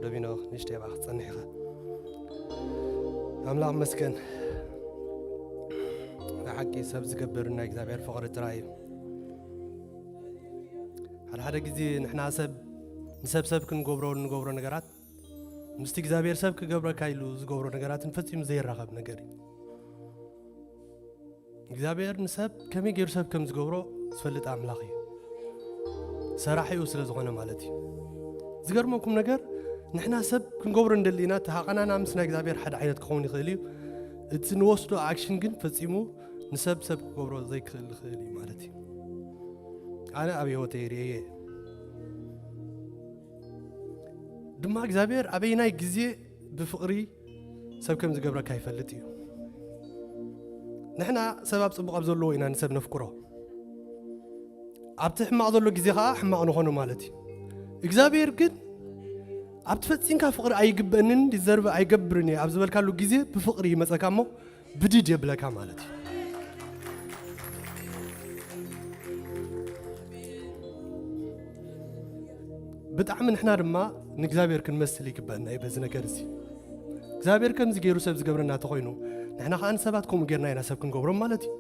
ደቢኖ ንእሽተይ ኣብኣ ክትጸንሕ ኢኻ። ኣምላኽ መስገን። ብሓቂ ሰብ ዝገብር ናይ እግዚኣብሔር ፍቕሪ ጥራይ እዩ። ሓደ ሓደ ግዜ ንሕና ሰብ ንሰብ ሰብ ክንገብሮ እንገብሮ ነገራት ምስቲ እግዚኣብሔር ሰብ ክገብረካ ኢሉ ዝገብሮ ነገራትን ፈጺሙ ዘይራኸብ ነገር እዩ። እግዚኣብሔር ንሰብ ከመይ ገይሩ ሰብ ከም ዝገብሮ ዝፈልጥ ኣምላኽ እዩ። ሰራሒኡ ስለ ዝኾነ ማለት እዩ። ዝገርመኩም ነገር ንሕና ሰብ ክንገብሮ እንደሊ ኢና፣ እቲ ሃቐናና ምስ ናይ እግዚኣብሔር ሓደ ዓይነት ክኸውን ይኽእል እዩ። እቲ ንወስዶ ኣክሽን ግን ፈጺሙ ንሰብ ሰብ ክገብሮ ዘይክእል ይኽእል እዩ ማለት እዩ። ኣነ ኣብ ህይወተይ ርእየ ድማ እግዚኣብሔር ኣበይናይ ግዜ ብፍቕሪ ሰብ ከም ዝገብረካ ይፈልጥ እዩ። ንሕና ሰብ ኣብ ጽቡቕ ኣብ ዘለዎ ኢና ንሰብ ነፍቅሮ። ኣብቲ ሕማቕ ዘሎ ግዜ ኸዓ ሕማቕ ንኾኖ ማለት እዩ። እግዚኣብሔር ግን ኣብቲ ፈጺምካ ፍቕሪ ኣይግበእንን ዲዘርቭ ኣይገብርን እየ ኣብ ዝበልካሉ ግዜ ብፍቕሪ ይመጸካ እሞ ብድድ የብለካ ማለት እዩ። ብጣዕሚ ንሕና ድማ ንእግዚኣብሔር ክንመስል ይግበአና እዩ በዚ ነገር እዚ። እግዚኣብሔር ከምዚ ገይሩ ሰብ ዝገብረና ተኾይኑ ንሕና ከዓ ንሰባት ከምኡ ጌርና ኢና ሰብ ክንገብሮም ማለት እዩ።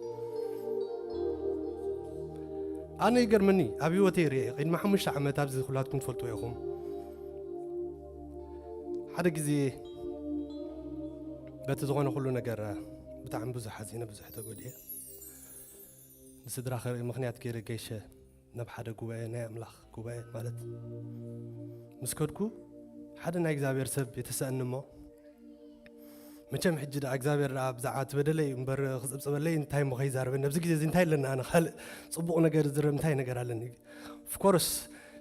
ኣነ ይገርመኒ ኣብ ህይወተይ ርኤ ቅድሚ ሓሙሽተ ዓመት ኣብዚ ኩላትኩም ትፈልጡ ኢኹም። ሓደ ግዜ በቲ ዝኾነ ኩሉ ነገር ብጣዕሚ ብዙሕ ሓዚነ ብዙሕ ተጎድየ። ንስድራ ከርኢ ምኽንያት ገይረ ገይሸ ናብ ሓደ ጉባኤ ናይ ኣምላኽ ጉባኤ ማለት ምስ ከድኩ ሓደ ናይ እግዚኣብሔር ሰብ የተሰእኒ እሞ መቸም ሕጂ ደኣ እግዚኣብሔር ደኣ ብዛዕባ እቲ በደለይ እምበር ክጽብጽበለይ እንታይ እሞ ከይዛረበኒ ኣብዚ ግዜ እዚ እንታይ ኣለና ኣነ ካልእ ጽቡቕ ነገር ዝረብ እንታይ ነገር ኣለኒ ኦፍኮርስ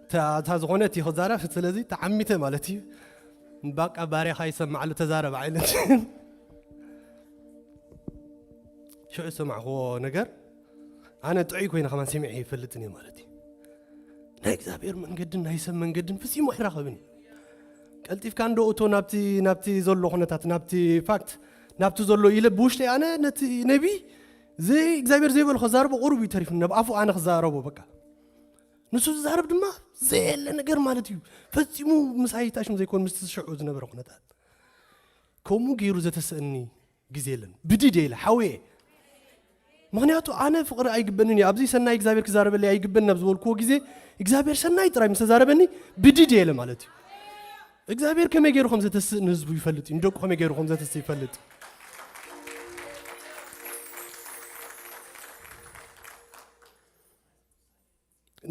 እታ ዝኾነት እዩ ክዛረብ ስለዚ ተዓሚተ ማለት እዩ ባቃ ባርያኻ ይሰማዓሉ ተዛረብ ዓይነት ሽዑ ዝሰማዕክዎ ነገር ኣነ ጥዑይ ኮይነ ከማን ሰሚዐ ይፈልጥን እየ ማለት እዩ ናይ እግዚኣብሔር መንገድን ናይ ሰብ መንገድን ፍጺሙ ኣይራኸብን እዩ ቀልጢፍካ እንዶ እቶ ናብቲ ናብቲ ዘሎ ኩነታት ናብቲ ፋክት ናብቲ ዘሎ ኢለ ብውሽጠይ ኣነ ነቲ ነቢ ዘይ እግዚኣብሔር ዘይበሎ ከዛርቦ ቁሩብ እዩ ተሪፉ ናብ ኣፉ ኣነ ክዛረቦ በቃ ንሱ ዝዛረብ ድማ ዘየለ ነገር ማለት እዩ ፈጺሙ ምሳይ ታሽም ዘይኮን ምስቲ ዝሽዑ ዝነበረ ኩነታት ከምኡ ገይሩ ዘተስእኒ ግዜ የለን ብድድ ኢለ ሓውየ ምክንያቱ ኣነ ፍቕሪ ኣይግበንን እዩ ኣብዚ ሰናይ እግዚኣብሔር ክዛረበለይ ኣይግበን ናብ ዝበልክዎ ግዜ እግዚኣብሔር ሰናይ ጥራይ ምስ ተዛረበኒ ብድድ ኢለ ማለት እዩ እግዚኣብሔር ከመይ ገይሩ ከም ዘተስእ ንህዝቡ ይፈልጥ እዩ ንደቁ ከመይ ገይሩ ከም ዘተስእ ይፈልጥ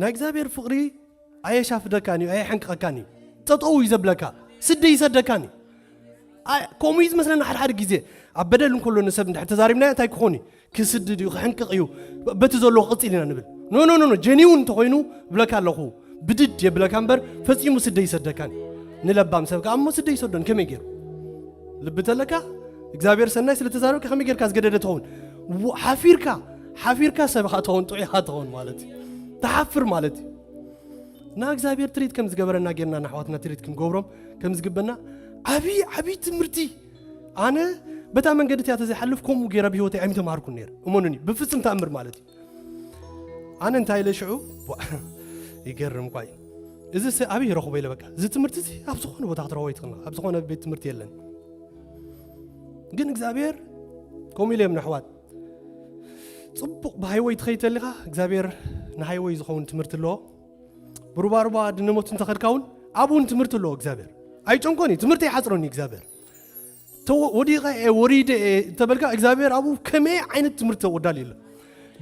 ናይ እግዚኣብሔር ፍቕሪ ኣየሻፍደካን እዩ ኣየሐንቅቐካን እዩ ጠጠው እዩ ዘብለካ ስዲ ይሰደካን እዩ ከምኡ እዩ ዝመስለና ሓደ ሓደ ግዜ ኣብ በደል እንከሎ ንሰብ እንድሕር ተዛሪብናዮ እንታይ ክኾን እዩ ክስድድ እዩ ክሕንቅቕ እዩ በቲ ዘሎ ክቕፅል ኢና ንብል ኖ ኖ ኖ ጀኒውን እንተኮይኑ ብለካ ኣለኹ ብድድ የብለካ እምበር ፈፂሙ ስደ ይሰደካን እዩ ንለባም ሰብ ከዓ እሞ ስደ ይሰዶን ከመይ ገይሩ ልቢ ተለካ እግዚኣብሔር ሰናይ ስለተዛረብካ ከመይ ጌርካ ዝገደደ ትኸውን ሓፊርካ ሓፊርካ ሰብ ኢኻ ትኸውን ጥዑይ ኢኻ ትኸውን ማለት እዩ ትሓፍር ማለት እዩ እና እግዚኣብሔር ትሪት ከም ዝገበረና ጌርና ንኣሕዋትና ትሪት ክንገብሮም ከም ዝግበና ዓብዪ ዓብዪ ትምህርቲ ኣነ በታ መንገዲ እቲኣ ተዘይሓልፍ ከምኡ ገይረ ብህይወተይ ኣይምተማሃርኩን ነይረ እመኑኒ ብፍፅም ተኣምር ማለት እዩ ኣነ እንታይ ኢለ ሽዑ ይገርም ኳ እዩ እዚ ኣበይ ረኽቦ ኢለ በቃ እዚ ትምህርቲ እዚ ኣብ ዝኾነ ቦታ ክትረኽቦ ይትኽእል ኣብ ዝኾነ ቤት ትምህርቲ የለን ግን እግዚኣብሔር ከምኡ ኢለ እዮም ነሕዋት ፅቡቕ ብሃይወይ ትኸይድ ተሊኻ እግዚኣብሔር ንሃይወይ ዝኸውን ትምህርቲ ኣለዎ ብሩባሩባ ድነሞት እንተኸድካ እውን ኣብኡ እውን ትምህርቲ ኣለዎ እግዚኣብሔር ኣይጨንቆን እዩ ትምህርቲ ይሓፅሮን እዩ እግዚኣብሔር ወዲቐ እየ ወሪደ እየ እንተበልካ እግዚኣብሔር ኣብኡ ከመይ ዓይነት ትምህርቲ ወዳል የለ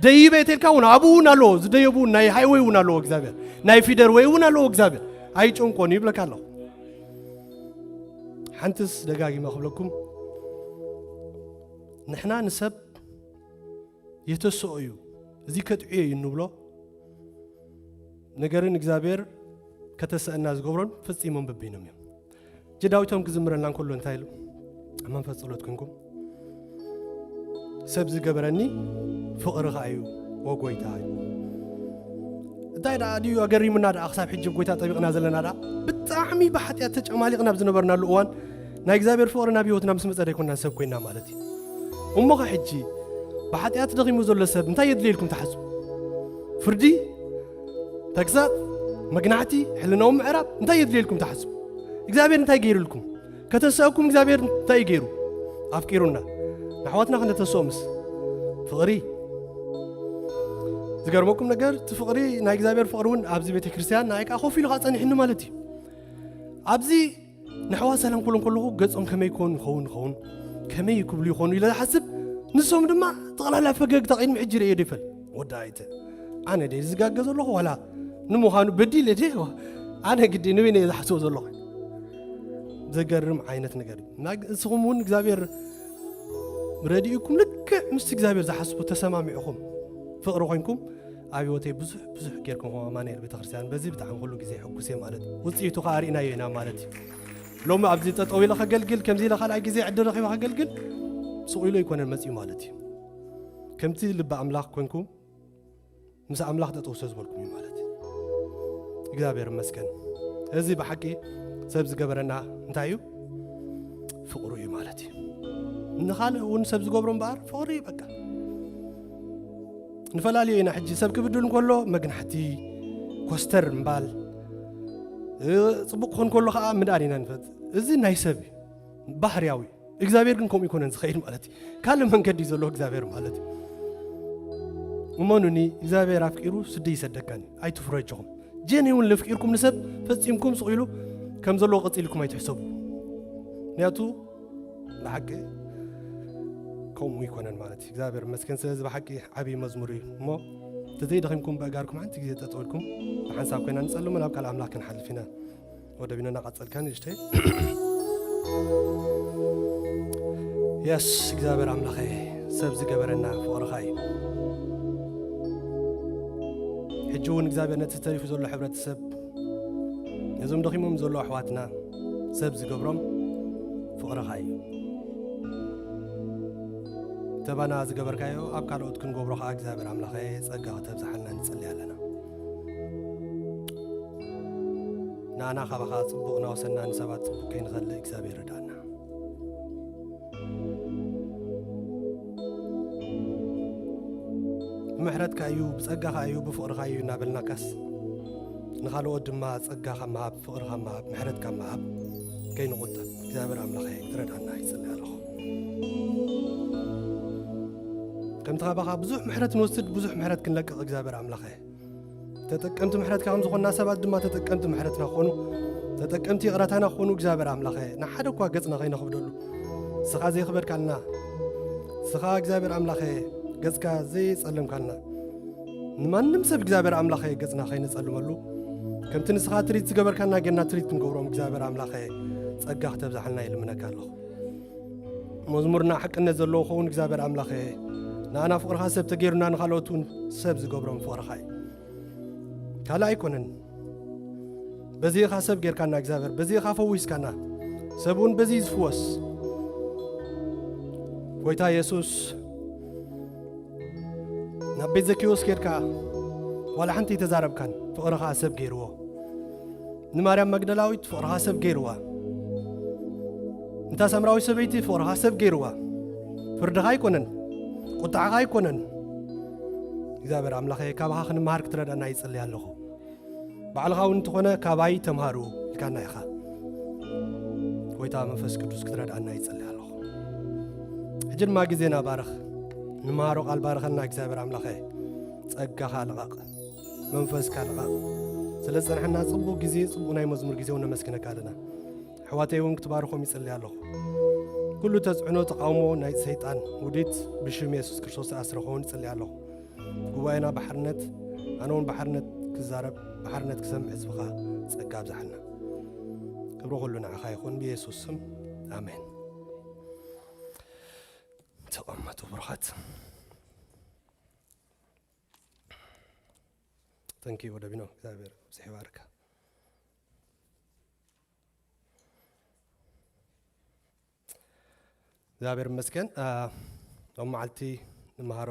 ደይበ የተልካ እውን ኣብኡ እውን ኣለዎ ዝደየቡ እውን ናይ ሃይወይ እውን ኣለዎ እግዚኣብሔር ናይ ፊደር ወይ እውን ኣለዎ እግዚኣብሔር ኣይጨንቆን ይብለካ ኣለኹ ሓንትስ ደጋጊመ ክብለኩም ንሕና ንሰብ የተስኦ እዩ እዚ ከጥዕዮ እዩ እንብሎ ነገርን እግዚኣብሔር ከተስአና ዝገብሮን ፈጺሞም በበይኖም እዮም ጀዳዊቶም ክዝምረልና እንከሎ እንታይ ኢሉ ኣብ መንፈስ ጸሎት ኮንኩም ሰብ ዝገበረኒ ፍቕሪ ኸዓ እዩ ወጎይታ እንታይ ደኣ ድዩ ኣገሪሙና ደኣ ክሳብ ሕጂ ጎይታ ጠቢቕና ዘለና ደኣ ብጣዕሚ ብሓጢኣት ተጨማሊቕና ኣብ ዝነበርናሉ እዋን ናይ እግዚኣብሔር ፍቕሪ ናብ ህይወትና ምስ መጸ ደይኮንና ሰብ ኮይና ማለት እዩ እሞ ኸ ሕጂ ብሓጢኣት ደኺሙ ዘሎ ሰብ እንታይ የድልየልኩም ትሓስቡ ፍርዲ ተግሳጽ መግናዕቲ ሕልናዊ ምዕራብ እንታይ የድልየልኩም ትሓስቡ እግዚኣብሔር እንታይ ገይሩልኩም? ከተንስአኩም እግዚኣብሔር እንታይ እዩ ገይሩ? ኣፍቂሩና። ንኣሕዋትና ክንተስኦምስ ፍቕሪ። ዝገርመኩም ነገር፣ እቲ ፍቕሪ፣ ናይ እግዚኣብሔር ፍቕሪ እውን ኣብዚ ቤተ ክርስቲያን ንኣይ ከዓ ኮፍ ኢሉ ከዓ ጸኒሕኒ ማለት እዩ። ኣብዚ ንኣሕዋት ሰላም ክብሎም ከለኹ ገጾም ከመይ ይኮን ይኸውን ይኸውን፣ ከመይ ክብሉ ይኾኑ ኢለ ዝሓስብ፣ ንሶም ድማ ጠቕላላ ፈገግታ ቅድሚ ሕጂ ርእየ ዶ ይፈል። ወዲ ኣይተ ኣነ ደ ዝጋገ ዘለኹ ዋላ ንምዃኑ በዲለ ደ ኣነ ግዲ ንበይነ እየ ዝሓስቦ ዘለኹ። ዘገርም ዓይነት ነገር እዩ። እና ንስኹም እውን እግዚኣብሔር ረድኢኩም ልክዕ ምስ እግዚኣብሔር ዝሓስቡ ተሰማሚዕኹም ፍቕሪ ኮይንኩም ኣብ ህይወተይ ብዙሕ ብዙሕ ጌርኩም ከም ኣማኑኤል ቤተክርስትያን በዚ ብጣዕሚ ኩሉ ግዜ ሕጉስ እየ ማለት እዩ። ውፅኢቱ ከዓ ርኢናዮ ኢና ማለት እዩ። ሎሚ ኣብዚ ጠጠው ኢለ ከገልግል፣ ከምዚ ኢለ ካልኣይ ግዜ ዕድል ረኺበ ከገልግል ስቕ ኢሉ ኣይኮነን መፂኡ ማለት እዩ። ከምቲ ልቢ ኣምላኽ ኮንኩም ምስ ኣምላኽ ጠጠው ስለ ዝበልኩም እዩ ማለት እዩ። እግዚኣብሔር ይመስገን። እዚ ብሓቂ ሰብ ዝገበረና እንታይ እዩ? ፍቕሩ እዩ ማለት እዩ። ንኻልእ እውን ሰብ ዝገብሮ እምበኣር ፍቕሪ እዩ በቃ። ንፈላለዮ ኢና ሕጂ። ሰብ ክብድል እንከሎ መግናሕቲ፣ ኮስተር ምባል፣ እ፣ ጽቡቕ ክኾን ከሎ ኸዓ ምድኣን ኢና ንፈት። እዚ ናይ ሰብ እዩ፣ ባህርያዊ እዩ። እግዚኣብሔር ግን ከምኡ ይኮነን ዝኸይድ ማለት እዩ። ካልእ መንገዲ እዩ ዘለዎ እግዚኣብሔር ማለት እዩ። እመኑኒ፣ እግዚኣብሔር ኣፍቂሩ ስዲ ይሰደካን እዩ። ኣይትፍሩ ኣጆኹም። ጀኒውን ለፍቂርኩም ንሰብ ፈጺምኩም ስቕ ኢሉ ከም ዘለዎ ቀጺልኩም ኣይትሕሰቡ። ምክንያቱ ብሓቂ ከምኡ ይኮነን ማለት እዩ። እግዚኣብሔር ይመስገን። ስለዚ ብሓቂ ዓብዪ መዝሙር እዩ እሞ ተዘይደኺምኩም በእጋርኩም ሓንቲ ግዜ ጠጠው ኢልኩም ብሓንሳብ ኮይና ንጸልሞ ናብ ቃል ኣምላኽ ክንሓልፍ ኢና። ወደ ቢኖና ቀጸልካ ንእሽተይ። የስ እግዚኣብሔር ኣምላኸ ሰብ ዝገበረና ፍቕርኻ እዩ። ሕጂ እውን እግዚኣብሔር ነቲ ተሪፉ ዘሎ ሕብረተሰብ ነዞም ደኺሞም ዘለዉ ኣሕዋትና ሰብ ዝገብሮም ፍቕርኻ እዩ። ተባና ዝገበርካዮ ኣብ ካልኦት ክንገብሮ ኸዓ እግዚኣብሔር ኣምላኸ ጸጋ ከተብዝሓልና ንጽሊ ኣለና። ንኣና ካባኻ ጽቡቕ እናወሰና ንሰባት ጽቡቕ ከይንኸልእ እግዚኣብሔር ርዳና። ብምሕረትካ እዩ፣ ብጸጋኻ እዩ፣ ብፍቕርኻ እዩ እናበልናካስ ንኻልኦት ድማ ጸጋ ካብ ምሃብ፣ ፍቕሪ ካብ ምሃብ፣ ምሕረት ካብ ምሃብ ከይንቑጠብ እግዚኣብሔር ኣምላኸ ክትረዳና ይጽሊ ኣለኹ። ከምቲ ካባኻ ብዙሕ ምሕረት ንወስድ ብዙሕ ምሕረት ክንለቅቕ እግዚኣብሔር ኣምላኸ ተጠቀምቲ ምሕረትካ ከም ዝኾንና ሰባት ድማ ተጠቀምቲ ምሕረትና ክኾኑ ተጠቀምቲ ይቕረታና ክኾኑ እግዚኣብሔር ኣምላኸ ንሓደ እኳ ገጽና ከይነኽብደሉ ንስኻ ዘይኽበድካልና ንስኻ እግዚኣብሔር ኣምላኸ ገጽካ ዘይጸለምካልና ንማንም ሰብ እግዚኣብሔር ኣምላኸ ገጽና ከይነጸልመሉ ከምቲ ንስኻ ትሪት ዝገበርካና ጌርና ትሪት ክንገብሮም እግዚኣብሔር ኣምላኸ ጸጋ ክተብዝሓልና ይልምነካ ኣለኹ። መዝሙርና ሓቅነት ዘለዎ ክኸውን እግዚኣብሔር ኣምላኸ ንኣና ፍቕርኻ ሰብ ተገይሩና ንኻልኦት እውን ሰብ ዝገብሮም ፍቕርኻ እዩ። ካልእ ኣይኮነን። በዚኻ ሰብ ጌርካና እግዚኣብሔር፣ በዚኻ ፈዊስካና። ሰብ እውን በዚ ዝፍወስ። ጎይታ የሱስ ናብ ቤት ዘኪዎስ ኬድካ ዋላ ሓንቲ ኣይተዛረብካን፣ ፍቕርኻ ሰብ ገይርዎ። ንማርያም መግደላዊት ፍቕርኻ ሰብ ገይርዋ። እንታ ሳምራዊት ሰበይቲ ፍቕርኻ ሰብ ገይርዋ። ፍርድኻ ኣይኮነን፣ ቁጣዕኻ ኣይኮነን። እግዚኣብሔር ኣምላኸ ካባኻ ክንመሃር ክትረዳና ይጽልይ ኣለኹ። ባዕልኻ እውን እንተኾነ ካባይ ተምሃሩ ኢልካና ኢኻ። ጎይታ መንፈስ ቅዱስ ክትረዳና ይጽልይ ኣለኹ። ሕጂ ድማ ግዜና ባርኽ። ንመሃሮ ቃል ባርኸልና እግዚኣብሔር ኣምላኸ። ጸጋኻ ልቐቕ። መንፈስካ ልቐቕ። ስለ ዝጸንሐና ጽቡቕ ግዜ፣ ጽቡቕ ናይ መዝሙር ግዜ እውን ነመስግነካ ኣለና። ኣሕዋተይ እውን ክትባርኾም ይጽልይ ኣለኹ። ኩሉ ተጽዕኖ ተቃውሞ ናይ ሰይጣን ውዲት ብሽም የሱስ ክርስቶስ ዝኣስረ ክኸውን ይጽልይ ኣለኹ። ጉባኤና ብሓርነት፣ ኣነ እውን ብሓርነት ክዛረብ፣ ብሓርነት ክሰምዕ ህዝብኻ ጸጋ ኣብዝሓልና። ክብሪ ኩሉ ንዓኻ ይኹን ብየሱስ ስም። ኣሜን። ተቐመጡ ብሩኻት። ተንኪ ወደ ቢኖ እግዚኣብሔር ብዝሕ ይባርካ። እግዚኣብሔር ይመስገን። ሎም መዓልቲ ንመሃሮ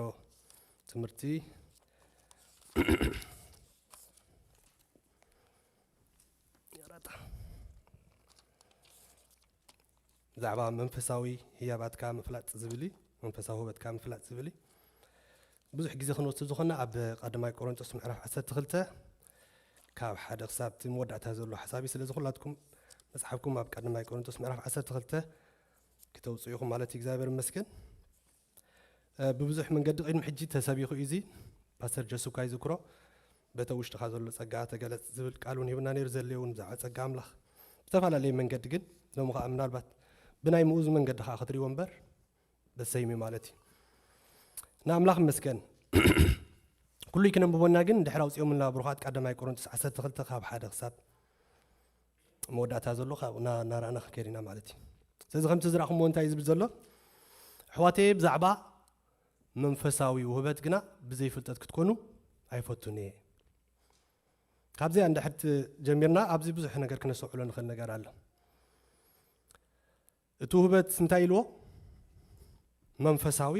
ትምህርቲ ብዛዕባ መንፈሳዊ ህያባትካ ምፍላጥ ዝብል እዩ። መንፈሳዊ ህበትካ ምፍላጥ ዝብል እዩ። ብዙሕ ግዜ ክንወስድ ዝኾንና ኣብ ቀዳማይ ቆሮንቶስ ምዕራፍ ዓሰርተ ክልተ ካብ ሓደ ክሳብ እቲ መወዳእታ ዘሎ ሓሳብ እዩ። ስለዚ ኩላትኩም መጽሓፍኩም ኣብ ቀዳማይ ቆሮንቶስ ምዕራፍ ዓሰርተ ክልተ ክተውጽኡ ኢኹም ማለት እዩ። እግዚኣብሔር ይመስገን። እ፣ ብብዙሕ መንገዲ ቅድሚ ሕጂ ተሰቢኹ እዩ። እዚ ፓስተር ጀሱ እኳ ይዝክሮ፣ በተ ውሽጥኻ ዘሎ ጸጋ ተገለጽ ዝብል ቃል እውን ሂብና ነይሩ። ዘድልዮ እውን ብዛዕባ ጸጋ ኣምላኽ ብዝተፈላለየ መንገዲ፣ ግን ሎሚ ኸዓ ምናልባት ብናይ ምኡዝ መንገዲ ኸዓ ክትሪእዎ እምበር በሰይሚ ማለት እዩ። ንኣምላኽ ይመስገን። ኩሉ ይክነንብቦና፣ ግን ድሕር ኣውፂኦምልና ብሩኻት ቀዳማይ ቆሮንቶስ ዓሰርተ ክልተ ካብ ሓደ ክሳብ መወዳእታ ዘሎ ካብኡ እና-፣ እናረኣና ክንከይድ ኢና ማለት እዩ። ስለዚ ከምቲ ዝረኣኹምዎ እንታይ እዩ ዝብል ዘሎ? ኣሕዋተየ፣ ብዛዕባ መንፈሳዊ ውህበት ግና ብዘይፍልጠት ክትኮኑ ኣይፈቱን እየ። ካብዚኣ እንድሕር ጀሚርና ኣብዚ ብዙሕ ነገር ክነስተውዕሎ ንኽእል ነገር ኣሎ። እቲ ውህበት እንታይ ኢልዎ? መንፈሳዊ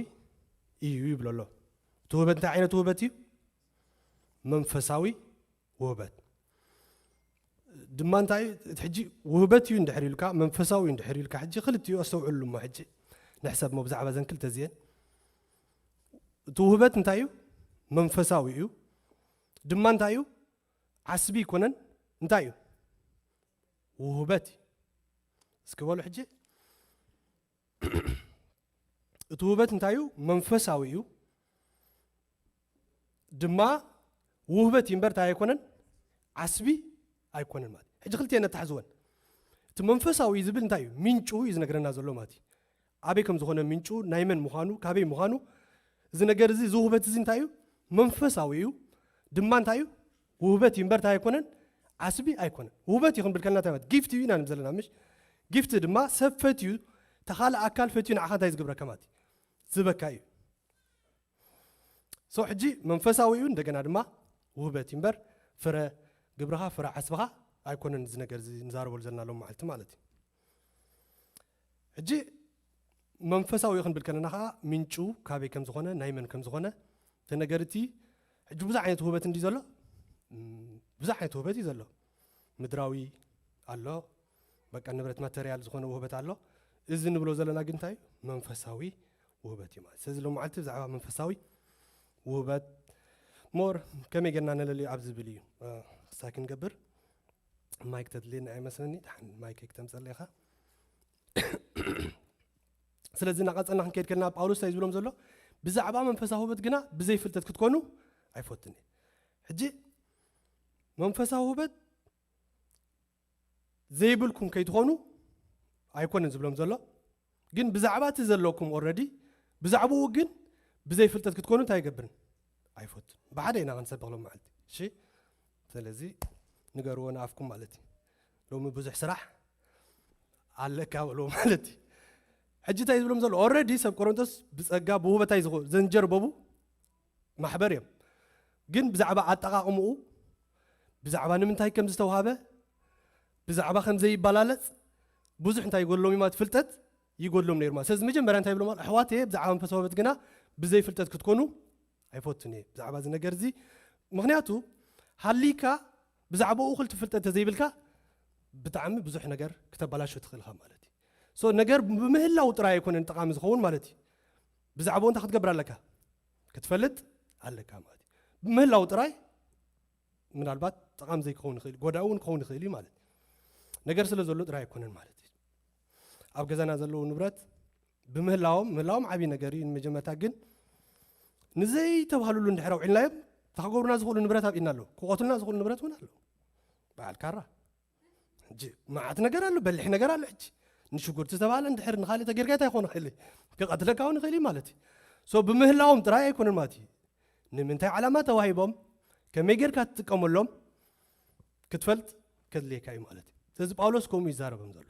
እዩ ይብሎ ኣሎ። እቲ ውህበት እንታይ ዓይነት ውህበት እዩ? መንፈሳዊ ውህበት። ድማ እንታይ እዩ? እቲ ሕጂ ውህበት እዩ እንድሕር ኢልካ፣ መንፈሳዊ እዩ እንድሕር ኢልካ፣ ሕጂ ክልቲኡ ኣስተውዕሉ እሞ፣ ሕጂ ንሕሰብ እሞ ብዛዕባ ዘን ክልተ እዚአን። እቲ ውህበት እንታይ እዩ? መንፈሳዊ እዩ። ድማ እንታይ እዩ? ዓስቢ ይኮነን። እንታይ እዩ? ውህበት እዩ። እስኪ በሉ ሕጂ፣ እቲ ውህበት እንታይ እዩ? መንፈሳዊ እዩ። ድማ ውህበት እዩ እምበር እንታይ ኣይኮነን? ዓስቢ ኣይኮነን ማለት እዩ። ሕጂ ክልቲኤን ነተሓዝወን። እቲ መንፈሳዊ እዩ ዝብል እንታይ እዩ? ምንጩ እዩ ዝነግረና ዘሎ ማለት እዩ። ኣበይ ከም ዝኾነ ምንጩ፣ ናይ መን ምዃኑ፣ ካበይ ምዃኑ፣ እዚ ነገር እዚ፣ እዚ ውህበት እዚ እንታይ እዩ? መንፈሳዊ እዩ። ድማ እንታይ እዩ? ውህበት እዩ እምበር እንታይ ኣይኮነን? ዓስቢ ኣይኮነን። ውህበት እዩ ክንብል ከለና እንታይ ማለት? ጊፍት እዩ ኢና ንብል ዘለና፣ ምሽ? ጊፍት ድማ ሰብ ፈትዩ፣ ተኻልእ ኣካል ፈትዩ ንዓኻ እንታይ ዝገብረካ ማለት እዩ? ዝህበካ እዩ። ሶ ሕጂ መንፈሳዊ እዩ፣ እንደገና ድማ ውህበት እዩ እምበር ፍረ ግብርኻ፣ ፍረ ዓስብኻ ኣይኮነን። እዚ ነገር እዚ ንዛረበሉ ዘለና ሎም መዓልቲ ማለት እዩ። ሕጂ መንፈሳዊ እዩ ክንብል ከለና ኸዓ ምንጩ ካበይ ከም ዝኾነ፣ ናይ መን ከም ዝኾነ፣ እቲ ነገር እቲ ሕጂ ብዙሕ ዓይነት ውህበት እንዲ ዘሎ፣ እም፣ ብዙሕ ዓይነት ውህበት እዩ ዘሎ። ምድራዊ ኣሎ፣ በቃ ንብረት ማተርያል ዝኾነ ውህበት ኣሎ። እዚ ንብሎ ዘለና ግን እንታይ እዩ? መንፈሳዊ ውህበት እዩ ማለት። ስለዚ ሎም መዓልቲ ብዛዕባ መንፈሳዊ ውህበት ሞር ከመይ ጌርና ነለልዩ ኣብ ዝብል እዩ፣ እ፣ ክሳይ ክንገብር። ማይክ ተድልየኒ ኣይመስለኒ። ደሓን ማይክ ክተምጸለይ ኢኻ። ስለዚ እናቐጸልና ክንከይድ ከለና ጳውሎስ እንታይ እዩ ዝብሎም ዘሎ? ብዛዕባ መንፈሳዊ ውህበት ግና ብዘይ ፍልጠት ክትኮኑ ኣይፈቱን እየ። ሕጂ መንፈሳዊ ውህበት ዘይብልኩም ከይትኾኑ ኣይኮነን ዝብሎም ዘሎ፣ ግን ብዛዕባ እቲ ዘለኩም ኦልረዲ ብዛዕባኡ ግን ብዘይ ፍልጠት ክትኮኑ እንታይ ኣይገብርን? ኣይፈቱን። ብሓደ ኢና ክንሰብኽ ሎም መዓልቲ። እሺ? ስለዚ ንገርዎ ንኣፍኩም ማለት እዩ። ሎሚ ብዙሕ ስራሕ ኣለካ በልዎ ማለት እዩ። ሕጂ እንታይ ዝብሎም ዘሎ? ኦልረዲ ሰብ ቆሮንቶስ ብጸጋ ብውህበታይ ዝኾ-፣ ዘንጀርበቡ ማሕበር እዮም። ግን ብዛዕባ ኣጠቓቕምኡ፣ ብዛዕባ ንምንታይ ከም ዝተውሃበ፣ ብዛዕባ ከም ዘይበላለጽ ብዙሕ እንታይ ይጎድሎም እዩ ማለት፣ ፍልጠት ይጎድሎም ነይሩ ማለት። ስለዚ መጀመርያ እንታይ ይብሎም ኣሎ? ኣሕዋተየ፣ ብዛዕባ መንፈሳዊ ውህበት ግና ብዘይ ፍልጠት ክትኮኑ ኣይፈቱን እየ። ብዛዕባ እዚ ነገር እዚ፣ ምኽንያቱ ሃሊካ ብዛዕባኡ ክልቲ ፍልጠት ተዘይብልካ ብጣዕሚ ብዙሕ ነገር ክተበላሾ ትኽእል ኢኻ ማለት እዩ። ሶ ነገር ብምህላው ጥራይ ኣይኮነን ጠቓሚ ዝኸውን ማለት እዩ። ብዛዕባኡ እንታይ ክትገብር ኣለካ? ክትፈልጥ ኣለካ ማለት እዩ። ብምህላው ጥራይ ምናልባት ጠቓሚ ዘይክኸውን ይኽእል፣ ጎዳኢ እውን ክኸውን ይኽእል እዩ ማለት እዩ። ነገር ስለ ዘሎ ጥራይ ኣይኮነን ማለት እዩ። ኣብ ገዛና ዘለዉ ንብረት ብምህላዎም፣ ምህላዎም ዓብዪ ነገር እዩ። ንመጀመርታ ግን ንዘይተባህልሉ እንድሕር ኣውዒልናዮም፣ እታ ክገብሩና ዝኽእሉ ንብረት ኣብኢና ኣለዉ። ክቐትሉና ዝኽእሉ ንብረት እውን ኣለዉ። በዓል ካራ። ሕጂ መዓት ነገር ኣሎ፣ በሊሕ ነገር ኣሎ። ሕጂ ንሽጉርቲ ዝተባህለ እንድሕር ንኻልእ ተጌርካ እንታይ ክኾን ይኽእል እዩ? ክቐትለካ እውን ይኽእል እዩ ማለት እዩ። ሶ ብምህላዎም ጥራይ ኣይኮነን ማለት እዩ። ንምንታይ ዓላማ ተዋሂቦም፣ ከመይ ጌርካ ትጥቀመሎም ክትፈልጥ ከድልየካ እዩ ማለት እዩ። ስለዚ ጳውሎስ ከምኡ እዩ ይዛረቦም ዘሎ።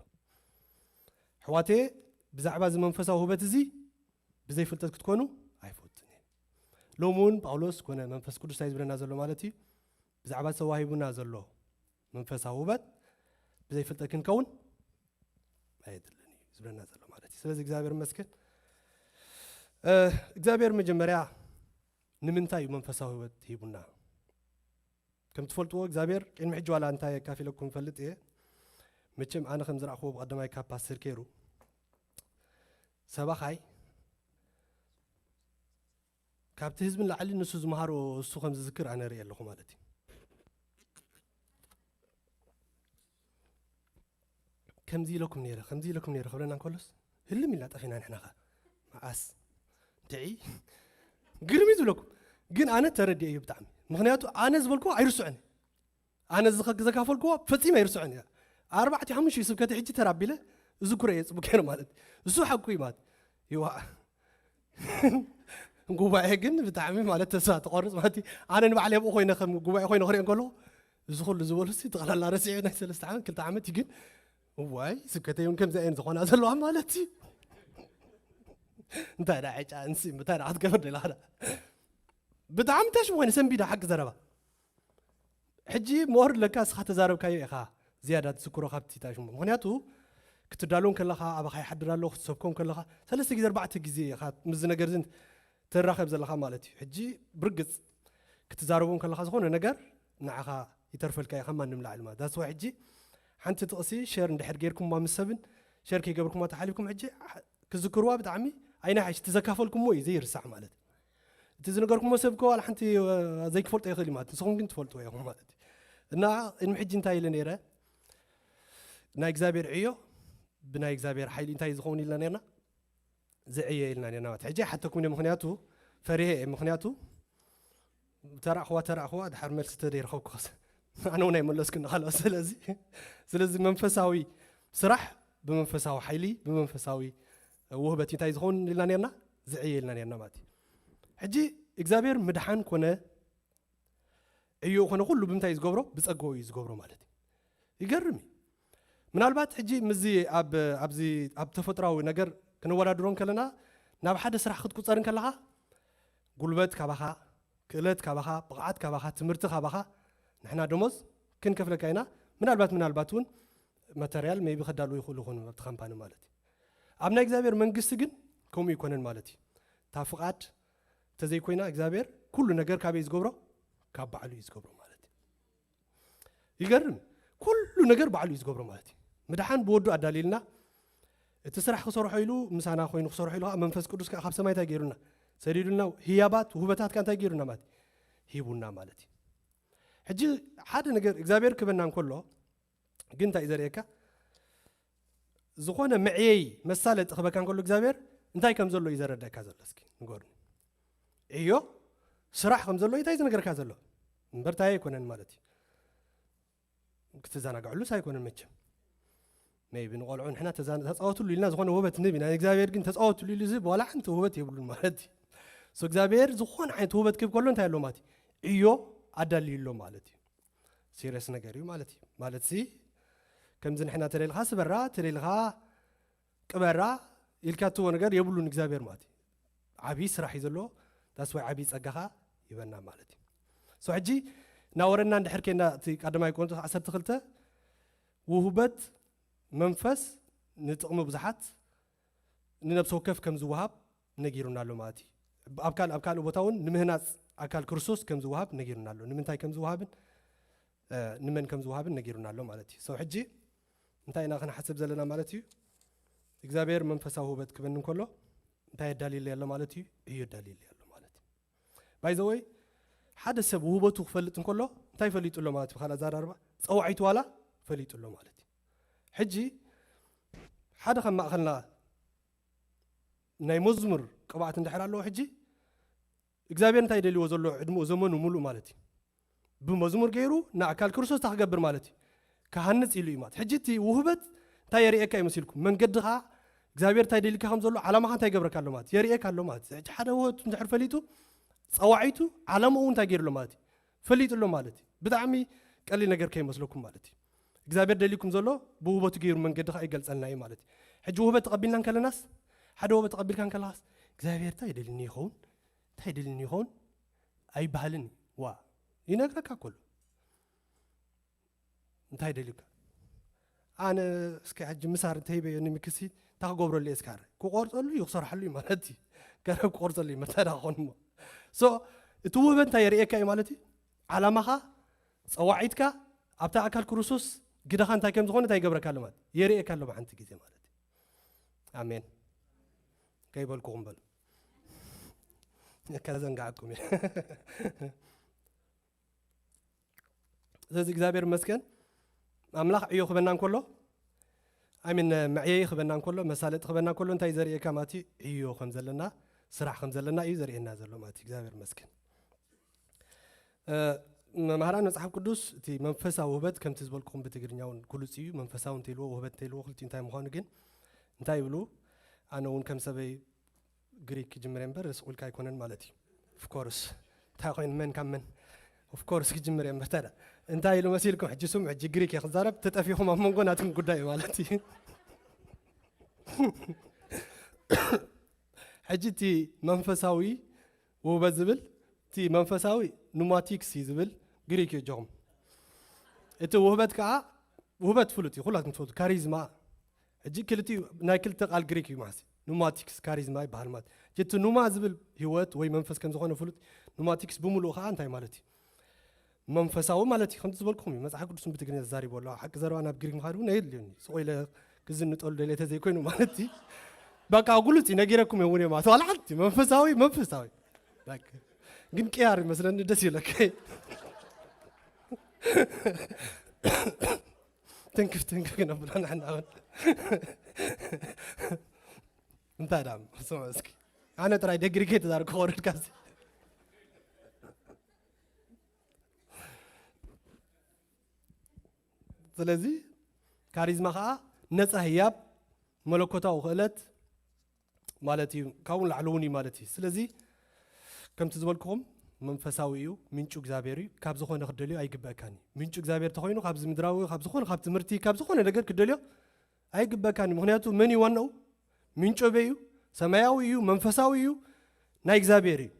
ኣሕዋተየ፣ ብዛዕባ እዚ መንፈሳዊ ውህበት እዚ ብዘይ ፍልጠት ክትኮኑ ኣይፈቱን እየ። ሎሚ እውን ጳውሎስ ኮነ መንፈስ ቅዱስ እንታይ ዝብለና ዘሎ ማለት እዩ? ብዛዕባ ተዋሂቡና ዘሎ መንፈሳዊ ውህበት ብዘይ ፍልጠት ክንከውን ኣየድልን እዩ ዝብለና ዘሎ ማለት እዩ። ስለዚ እግዚኣብሔር ይመስገን። እ፣ እግዚኣብሔር መጀመርያ ንምንታይ እዩ መንፈሳዊ ውህበት ሂቡና? ከም ትፈልጥዎ እግዚኣብሔር ቅድሚ ሕጂ ዋላ እንታይ ኣካፊለኩም እፈልጥ እየ። መቸም ኣነ ከም ዝረኣኽዎ ብቐዳማይ ካብ ፓስተር ኬሩ ሰባኻይ ካብቲ ህዝቢ ንላዕሊ ንሱ ዝመሃሮ እሱ ከም ዝዝክር ኣነ ርእየ ኣለኹ ማለት እዩ። ከምዚ ኢለኩም ነይረ ከምዚ ኢለኩም ነይረ ክብለና እንከሎስ፣ ህልም ኢልና ጠፊና ንሕና። ከ መዓስ ድዒ ግርም እዩ ዝብለኩም። ግን ኣነ ተረዲኤ እዩ ብጣዕሚ። ምክንያቱ ኣነ ዝበልኩዎ ኣይርስዑን። ኣነ ዝኸ- ዘካፈልኩዎ ፈጺመ ኣይርስዑን እያ። ኣርባዕተ ሓሙሽተ ስብከት ሕጂ ተራቢለ እዝክሮ እየ ጽቡቅ ገይረ ማለት እዩ። እሱ ሓቁ እዩ ማለት ይዋ ጉባኤ ግን ብጣዕሚ ማለት ተስፋ ትቆርጽ ማለት እዩ። ኣነ ንባዕለይ ኣብኡ ኮይነ ከም ጉባኤ ኮይነ ክሪኦ እንከለኹ፣ እዚ ኩሉ ዝበሉ ሲ ጠቕላላ ረሲዐ። ናይ ሰለስተ ዓመት ክልተ ዓመት እዩ። ግን እዋይ ስብከተይ እውን ከምዚ እየን ዝኾና ዘለዋ ማለት እዩ። እንታይ ዳ ዕጫ እንሲ እንታይ ዳ ክትገብር ደላ ዳ ብጣዕሚ ተሽም ኮይነ ሰንቢዳ ሓቂ ዘረባ። ሕጂ ሞር ለካ እስኻ ተዛረብካዮ ኢኻ ዝያዳ ትዝክሮ ካብቲ ታሽሙ። ምክንያቱ ክትዳሎ ከለኻ፣ ኣባኻ ይሓድር ኣሎ ክትሰብኮም ከለኻ፣ ሰለስተ ግዜ ኣርባዕተ ግዜ ኢኻ ምስዚ ነገር ዝን ትራኸብ ዘለኻ ማለት እዩ። ሕጂ ብርግጽ ክትዛረቦም ከለኻ ዝኾነ ነገር ንዓኻ ይተርፈልካ እዩ ካብ ማንም ላዕሊ ማለት። ዳስ ዋይ ሕጂ ሓንቲ ጥቕሲ ሸር እንድሕር ጌርኩማ ምስ ሰብን ሸር ከይገበርኩማ ተሓሊፍኩም፣ ሕጂ ክዝክርዋ ብጣዕሚ ኣይናሓሽ። እቲ ዘካፈልኩሞ እዩ ዘይርሳዕ ማለት። እቲ ዝነገርኩሞ ሰብ ከ ዋላ ሓንቲ ዘይክፈልጦ ይኽእል እዩ ማለት፣ ንስኹም ግን ትፈልጥዎ ኢኹም ማለት እዩ። እና ቅድሚ ሕጂ እንታይ ኢለ ነይረ? ናይ እግዚኣብሔር ዕዮ ብናይ እግዚኣብሔር ሓይሊ እንታይ ዝኸውን ኢልና ነርና? ዝዕየ ኢልና ነርና ማለት። ሕጂ ሓተኩም እየ፣ ምክንያቱ ፈሪሄ እየ። ምክንያቱ ተራእኽዋ ተራእኽዋ ድሓር መልሲ ተደይረኸብኩኸስ ኣነ እውን ኣይመለስኩ ንኻልኦ። ስለዚ ስለዚ መንፈሳዊ ስራሕ ብመንፈሳዊ ሓይሊ ብመንፈሳዊ ውህበት እንታይ ዝኸውን ኢልና ነርና? ዝዕየ ኢልና ነርና ማለት እዩ። ሕጂ እግዚኣብሔር ምድሓን ኮነ ዕዮ ኮነ ኩሉ ብምንታይ እዩ ዝገብሮ? ብጸጋኡ እዩ ዝገብሮ ማለት እዩ። ይገርም እዩ። ምናልባት ሕጂ ምዚ ኣብ ኣብዚ ኣብ ተፈጥራዊ ነገር ክነወዳድሮ ከለና ናብ ሓደ ስራሕ ክትቁጸር ከለኻ ጉልበት ካባኻ፣ ክእለት ካባኻ፣ ብቕዓት ካባኻ፣ ትምህርቲ ካባኻ፣ ንሕና ደሞዝ ክንከፍለካ ኢና። ምናልባት ምናልባት እውን ማተርያል ሜቢ ከዳልዉ ይኽእሉ ይኾኑ ኣብቲ ካምፓኒ ማለት እዩ። ኣብ ናይ እግዚኣብሔር መንግስቲ ግን ከምኡ ይኮነን ማለት እዩ። እታ ፍቓድ እንተዘይኮይና እግዚኣብሔር ኩሉ ነገር ካበይ እዩ ዝገብሮ? ካብ ባዕሉ እዩ ዝገብሮ ማለት እዩ። ይገርም። ኩሉ ነገር ባዕሉ እዩ ዝገብሮ ማለት እዩ። ምድሓን ብወዱ ኣዳልይልና፣ እቲ ስራሕ ክሰርሖ ኢሉ ምሳና ኮይኑ ክሰርሖ ኢሉ ከዓ መንፈስ ቅዱስ ከዓ ካብ ሰማይ እንታይ ገይሩና? ሰዲዱልና። ህያባት ውህበታት ከዓ እንታይ ገይሩና ማለት እዩ? ሂቡና ማለት እዩ። ሕጂ ሓደ ነገር እግዚኣብሔር ክበና እንከሎ ግን እንታይ እዩ ዘርእየካ? ዝኾነ መዕየይ መሳለጢ ክበካ እንከሎ እግዚኣብሔር እንታይ ከም ዘሎ እዩ ዘረደካ ዘሎ? እስኪ ንገሩኒ። ዕዮ ስራሕ ከም ዘሎ እንታይ ዝነገርካ ዘሎ? እምበር እንታይ ኣይኮነን ማለት እዩ። ክትዘናግዕሉስ ኣይኮነን መቸም። ሜቢ ንቆልዑ ንሕና ተዛ- ተጻወትሉ ኢልና ዝኾነ ውበት ንብ ኢና። እግዚኣብሔር ግን ተጻወትሉ ኢሉ ዝህብ ዋላ ሓንቲ ውበት የብሉን ማለት እዩ። ሶ እግዚኣብሔር ዝኾነ ዓይነት ውበት ክህብ ከሎ እንታይ ኣሎ ማለት እዩ? ዕዮ ኣዳልዩ ኣሎ ማለት እዩ። ሲሪየስ ነገር እዩ ማለት እዩ። ማለት ሲ ከምዚ ንሕና ተደሊኻ ስበራ፣ ተደሊኻ ቅበራ ኢልካ እትዎ ነገር የብሉን እግዚኣብሔር ማለት እዩ። ዓብዪ ስራሕ እዩ ዘለዎ። ዳስ ወይ ዓብዪ ጸጋ ኸኣ ይበና ማለት እዩ። ሶ ሕጂ እናወረና እንድሕር ኬና እቲ ቀዳማይ ቆሮንቶስ ዓሰርተ ክልተ ውህበት መንፈስ ንጥቕሚ ብዙሓት ንነብሲ ወከፍ ከም ዝወሃብ ነጊሩና ኣሎ ማለት እዩ። ኣብ ካል ኣብ ካልእ ቦታ እውን ንምህናፅ ኣካል ክርስቶስ ከም ዝወሃብ ነጊሩና ኣሎ። ንምንታይ ከም ዝወሃብን እ፣ ንመን ከም ዝወሃብን ነጊሩና ኣሎ ማለት እዩ። ሰው ሕጂ እንታይ ኢና ክንሓስብ ዘለና ማለት እዩ? እግዚኣብሔር መንፈሳዊ ውህበት ክበኒ እንከሎ እንታይ የዳልየለይ ኣሎ ማለት እዩ? እዩ የዳልየለይ ኣሎ ማለት እዩ። ባይዘወይ ሓደ ሰብ ውህበቱ ክፈልጥ እንከሎ እንታይ ፈሊጡ ኣሎ ማለት እዩ? ብካልእ ኣዘራርባ ጸዋዒቱ ዋላ ፈሊጡ ኣሎ ማለት እዩ። ሕጂ ሓደ ካብ ማእኸልና ናይ መዝሙር ቅብኣት እንድሕር ኣለዎ ሕጂ እግዚኣብሔር እንታይ ደልዎ ዘሎ ዕድመኡ ዘመኑ ሙሉእ ማለት እዩ? ብመዝሙር ገይሩ ንኣካል ክርስቶስ እንታይ ክገብር ማለት እዩ? ክሃንጽ ኢሉ እዩ ማለት። ሕጂ እቲ ውህበት እንታይ የርእየካ እዩ መሲልኩም? መንገድኻ እግዚኣብሔር እንታይ ደልካ ከም ዘሎ ዓላማኻ እንታይ ይገብረካ ኣሎ ማለት የርእየካ ኣሎ ማለት። ሕጂ ሓደ ውህበቱ እንድሕር ፈሊጡ ጸዋዒቱ ዓላምኡ እንታይ ገይሩ ኣሎ ማለት እዩ? ፈሊጡ ኣሎ ማለት እዩ። ብጣዕሚ ቀሊል ነገር ከይመስለኩም ማለት እዩ። እግዚኣብሔር ደልኩም ዘሎ ብውህበቱ ገይሩ መንገድኻ ይገልጸልና እዩ ማለት እዩ። ሕጂ ውህበት ተቐቢልና እንከለናስ ሓደ ውህበት ተቐቢልካ እንከለኻስ እግዚኣብሔር እንታይ ደልኒ ይኸውን እንታይ ደልኒ ይኸውን ኣይበሃልን እዩ። ዋ ይነግረካ ከሎ እንታይ ደልካ ኣነ እስኪ ሕጂ ምሳር እንተሂበዮ ንምክሲ እንታይ ክገብረሉ እየ እስካር ክቆርፀሉ እዩ ክሰርሓሉ እዩ ማለት እዩ። ገረብ ክቆርፀሉ እዩ መተዳ ክኾን እሞ ሶ እቲ ውህበት እንታይ የርእየካ እዩ ማለት እዩ። ዓላማኻ ጸዋዒትካ ኣብታ ኣካል ክርስቶስ ግደኻ እንታይ ከም ዝኾነ እንታይ ይገብረካ ኣሎ ማለት የርእየካ ኣሎ ብሓንቲ ግዜ ማለት እዩ። ኣሜን ከይበልኩኹም በሉ ከዘንጋዓኩም እየ። ስለዚ እግዚኣብሔር መስገን ኣምላኽ ዕዮ ክበና እንከሎ ኣሚን መዕየይ ክበና እንከሎ፣ መሳለጢ ክበና እንከሎ እንታይ ዘርእየካ ማለት እዩ? ዕዮ ከም ዘለና፣ ስራሕ ከም ዘለና እዩ ዘርእየና ዘሎ ማለት እዩ። እግዚኣብሔር ይመስገን። መምሃራን መጽሓፍ ቅዱስ እቲ መንፈሳዊ ውህበት ከምቲ ዝበልኩኹም ብትግርኛ እውን ግሉጽ እዩ። መንፈሳዊ እንተይልዎ ውህበት እንተይልዎ ክልቲኡ እንታይ ምዃኑ ግን እንታይ ይብሉ? ኣነ እውን ከም ሰበይ ግሪክ ክጅምር እምበር ስቕ ኢልካ ኣይኮነን ማለት እዩ። ኦፍኮርስ እንታይ ኮይኑ መን ካብ መን ኦፍኮርስ ክጅምር እየ እምበር ታዲያ እንታይ ኢሉ መሲልኩም? ሕጂ ስም ሕጂ ግሪክ እየ ክዛረብ ተጠፊኹም ኣብ መንጎ ናትኩም ጉዳይ ማለት እዩ። ሕጂ እቲ መንፈሳዊ ውህበት ዝብል እቲ መንፈሳዊ ኑማቲክስ እዩ ዝብል ግሪክ እዩ እጆኹም። እቲ ውህበት ከዓ ውህበት ፍሉጥ እዩ ኩላትኩም ትፈልጡ ካሪዝማ። ሕጂ ክልቲኡ ናይ ክልተ ቃል ግሪክ እዩ ማለት ኑማቲክስ ካሪዝማ ይበሃል ማለት። ሕጂ እቲ ኑማ ዝብል ህይወት ወይ መንፈስ ከም ዝኾነ ፍሉጥ፣ ኑማቲክስ ብምሉኡ ከዓ እንታይ ማለት እዩ? መንፈሳዊ ማለት እዩ። ከምቲ ዝበልኩኹም እዩ መፅሓፍ ቅዱስ ብትግርኛ ተዛሪቡ ኣሎ። ሓቂ ዘረባ ናብ ግሪክ ምኻድ እውን ኣየድልዮኒ። ስቕ ኢለ ክዝንጠሉ ደልየ ተዘይኮይኑ ማለት እዩ። በቃ ግሉፅ እዩ ነጊረኩም እውን እየ ማለት ዋላ ሓንቲ መንፈሳዊ መንፈሳዊ ግን ቅያር ይመስለኒ ደስ ይብለካ። ትንክፍ ትንክፍ ክነብሎ ንሕና እውን እንታይ ዳ ስማ እስኪ ኣነ ጥራይ ደግሪ ከይተዛርኩ ክወርድካ ስለዚ ካሪዝማ ከዓ ነፃ ህያብ መለኮታዊ ክእለት ማለት እዩ። ካብኡ ንላዕሊ እውን እዩ ማለት እዩ። ስለዚ ከምቲ ዝበልኩኹም መንፈሳዊ እዩ፣ ምንጩ እግዚኣብሔር እዩ። ካብ ዝኾነ ክደልዮ ኣይግበእካን እዩ። ምንጩ እግዚኣብሔር ተኾይኑ ካብዚ ምድራዊ ካብ ዝኾነ ካብ ትምህርቲ ካብ ዝኾነ ነገር ክደልዮ ኣይግበእካን እዩ። ምክንያቱ መን እዩ ዋናኡ? ምንጩ ኣበይ እዩ? ሰማያዊ እዩ፣ መንፈሳዊ እዩ፣ ናይ እግዚኣብሔር እዩ።